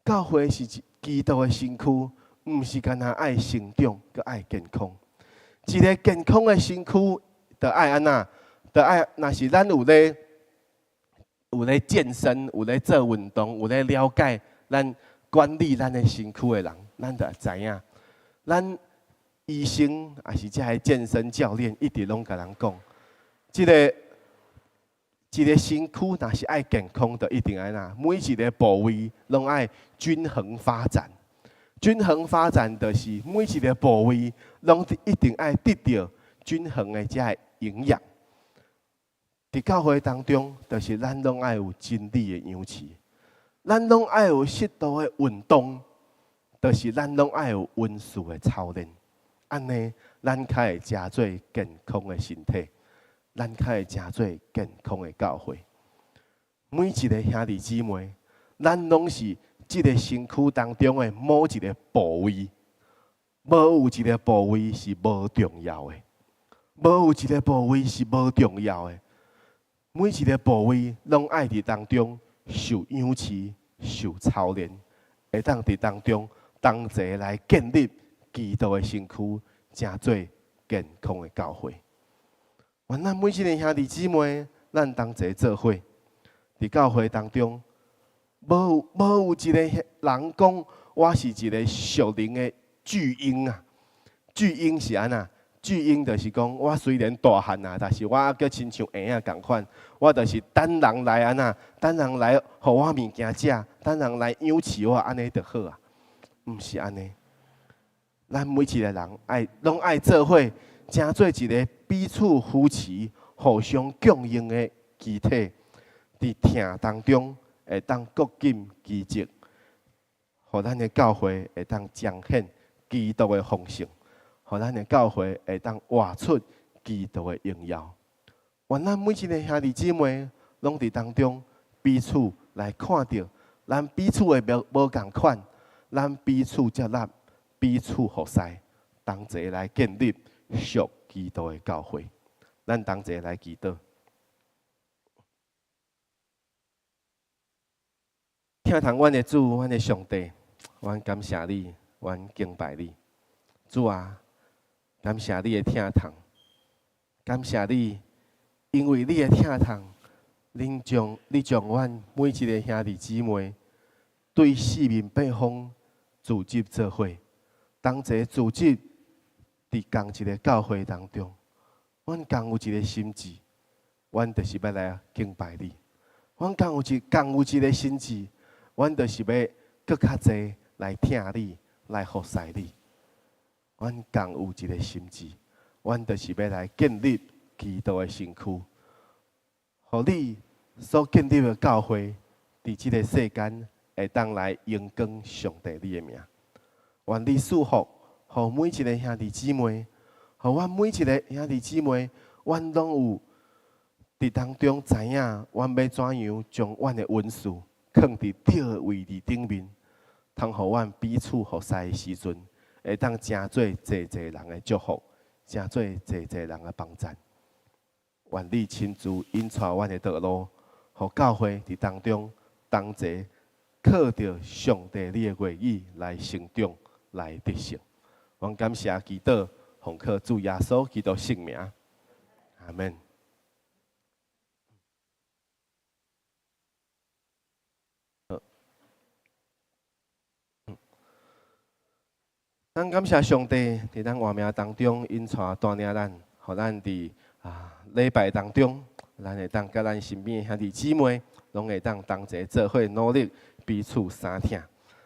教會是基督的身軀，毋是干焦愛成長，閣愛健康。一个健康的身軀，就愛按怎？就愛，若是咱有咧健身，有咧做運動，有咧了解咱管理咱的身軀的人，咱就知影，咱醫生抑是這个健身教練，一直攏共人講，這个一个身軀若是愛健康，就一定愛怎？每一个部位攏愛均衡發展。均衡發展就是每一个部位攏一定愛得著均衡的這个營養。佇教會當中，就是咱攏愛有真理的養飼，咱攏愛有適度的運動，就是咱攏愛有溫順的操練。按呢，咱較會成做健康的身體，咱較會成做健康的教會。每一个兄弟姊妹，咱攏是這个身軀當中的某一个部位，無有一个部位是無重要的，無有一个部位是無重要的。每一个部位攏愛佇當中受養飼、受操練，會當佇當中同齊來建立基督的身軀，成做健康的教會。願咱每一个兄弟姊妹，咱同齊做伙，佇教會當中，無有一个人講我是一个屬靈的巨嬰啊！巨嬰是按怎？巨嬰就是講，我雖然大漢啊，但是我猶閣親像嬰仔仝款，我就是等人來按怎，等人來予我物件食，等人來養飼我，按呢就好啊。毋是按呢，咱每一个人愛攏愛做伙，成做一个彼此扶持、互相供應的肢體，佇疼當中會當各盡其職，予咱的教會會當彰顯基督的豐盛。予咱的教會會當活出基督的榮耀。願咱每一个兄弟姊妹，攏佇當中彼此來看著，咱彼此的無仝款，咱彼此接納，彼此服侍，同齊來建立屬基督的教會。咱同齊來祈禱。疼痛阮的主，阮的上帝，阮感謝你，阮敬拜你，主啊！感謝你的疼痛，感謝你，因為你的疼痛，你將阮每一个兄弟姊妹對四面八方組織做伙，同齊組織佇仝一个教會當中，阮仝有一个心志，阮就是欲來敬拜你。阮仝有一个心志，阮就是欲閣較濟來疼你，來服侍你。阮仝有一个心志，阮就是欲來建立基督的身軀，予你所建立的教會，佇這个世間會當來榮光上帝你的名。願你賜福，予每一个兄弟姊妹，予阮每一个兄弟姊妹，阮攏有佇當中知影，阮欲怎樣將阮的恩賜囥佇對的位置頂面，通予阮彼此服侍的時陣，會當成做濟濟人的祝福，成做濟濟人的幫贊。願你親自引帶阮的道路，予教會佇當中同齊靠著上帝你的話語來成長，來得勝。阮感謝祈禱，奉靠主耶穌基督聖名，阿門。好，咱感謝上帝，佇咱活命當中引帶帶領咱，予咱佇禮拜當中，咱會當佮咱身邊的兄弟姊妹，攏會當同齊做伙努力，彼此相疼。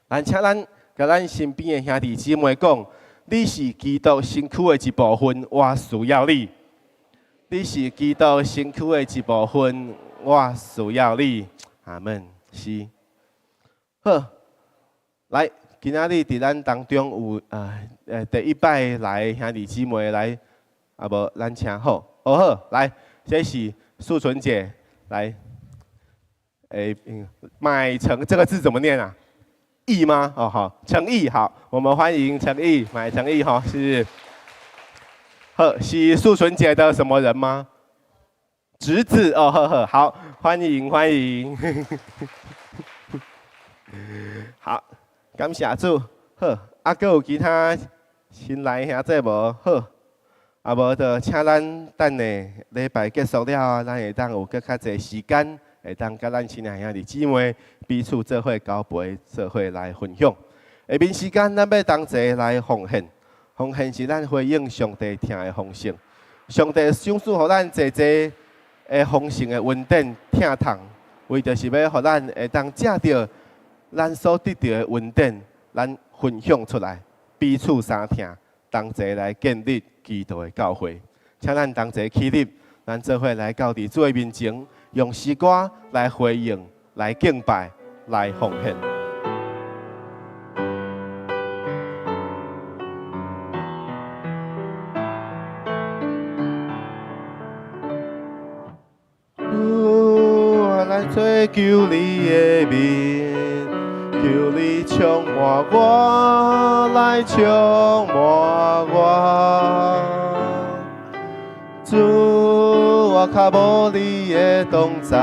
咱請咱佮咱身邊的兄弟姊妹講：你是基督身軀的一部分，我需要你。你是基督身軀的一部分，我需要你。阿門。是。好，來，今仔日佇咱當中有第一擺來的兄弟姊妹來，啊無咱請好，哦好，來，這是素純姐來，買成這個字怎麼念啊？義嗎？哦好，誠意好，我們歡迎誠意，買誠意哈，是，好，是素純姐的什麼人嗎？侄子哦，呵呵，好，歡迎歡迎，好，感謝主，好，啊，閣有其他新來兄弟無？好，啊無就請咱等下禮拜結束了，咱會當有閣較濟時間，會當佮咱親愛兄弟姊妹彼此做伙交陪，做伙來分享。下面時間，咱欲同齊來奉獻，奉獻是咱回應上帝疼的方式。上帝賞賜予咱濟濟的豐盛的恩典疼痛，為著是欲予咱會當藉著咱所得著的恩典，咱分享出來，彼此相疼，同齊來建立基督的教會。請咱同齊起立，咱做伙來到佇主的面前，用詩歌來回應、來敬拜、來奉獻。主，我來追求你的面，求你充滿我，來充滿我。主，我較無你的同在，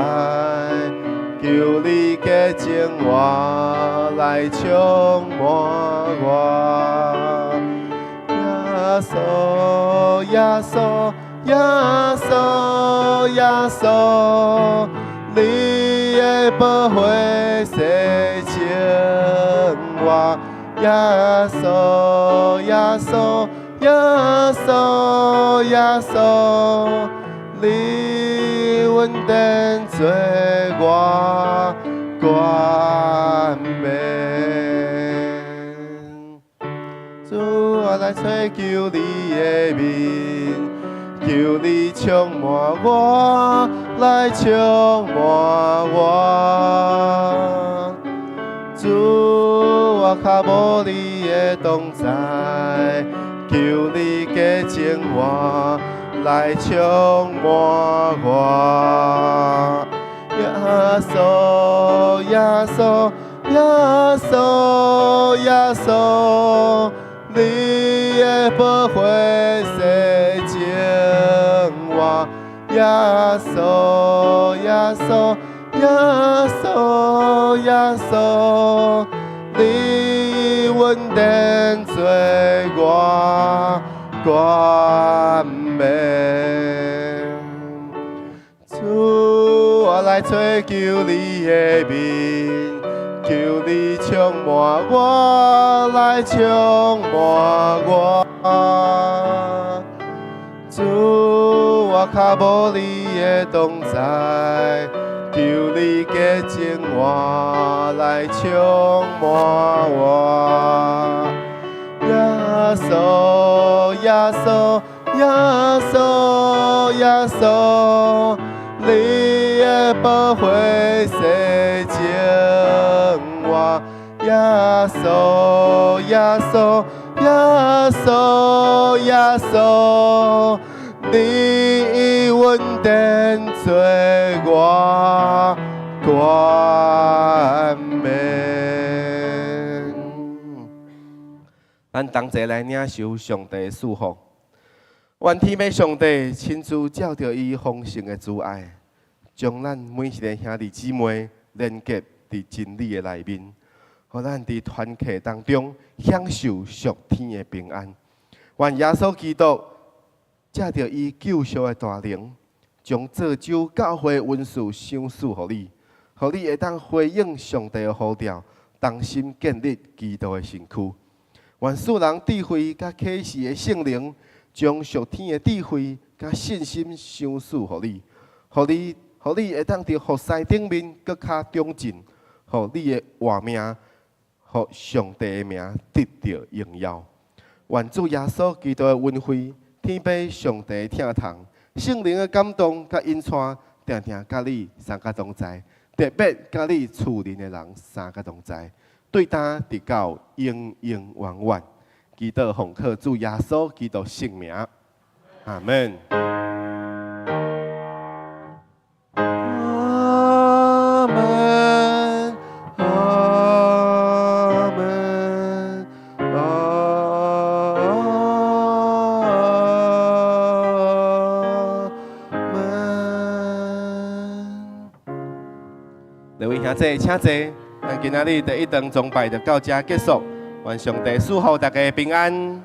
求你潔淨我，來充滿我。耶穌，耶穌，耶穌，耶穌，你的寶血洗淨我。耶穌，耶穌，耶穌，耶穌，你恩典做我冠冕。主，我來追求你的面，求你充滿我，來充滿我。主，我較無你的同在，求你潔淨我，來充滿我。耶穌，耶穌，耶穌，耶穌，你的寶血洗淨我。耶穌，耶穌，耶穌，耶穌，你恩典做我冠冕。主，我來追求你的面，求你充滿我，來充滿我。主，我較無你的同在，求你潔淨我，來充滿我。耶穌，穌，耶穌，耶穌，你的寶血洗淨我。耶穌，耶穌，耶穌，耶穌，你以恩典做我冠冕。咱同齊來領受上帝的祝福。願天父上帝親自照著伊豐盛的慈愛，將咱每一个兄弟姊妹連結佇真理的內面，予咱佇團契當中享受屬天的平安。願耶穌基督藉著伊救贖的大能，將造就教會恩賜賞賜予你，予你會當回應上帝的呼召，同心建立基督的身軀。願賜人智慧佮啟示的聖靈，將屬天的智慧佮信心賞賜予你，予你會當佇服侍頂面閣較長進，予你的活命，予上帝的名得著榮耀。願主耶穌基督的恩惠，天父上帝的疼痛，聖靈的感動佮引帶，定定佮你三個同在，特別佮你厝內的人三個同在，對今直到永永遠遠。祈禱奉靠主耶穌基督聖名，阿門。阿門，阿門，阿門。各位兄弟，請坐。咱今仔日第一堂崇拜就到這結束，願上帝賜福大家平安。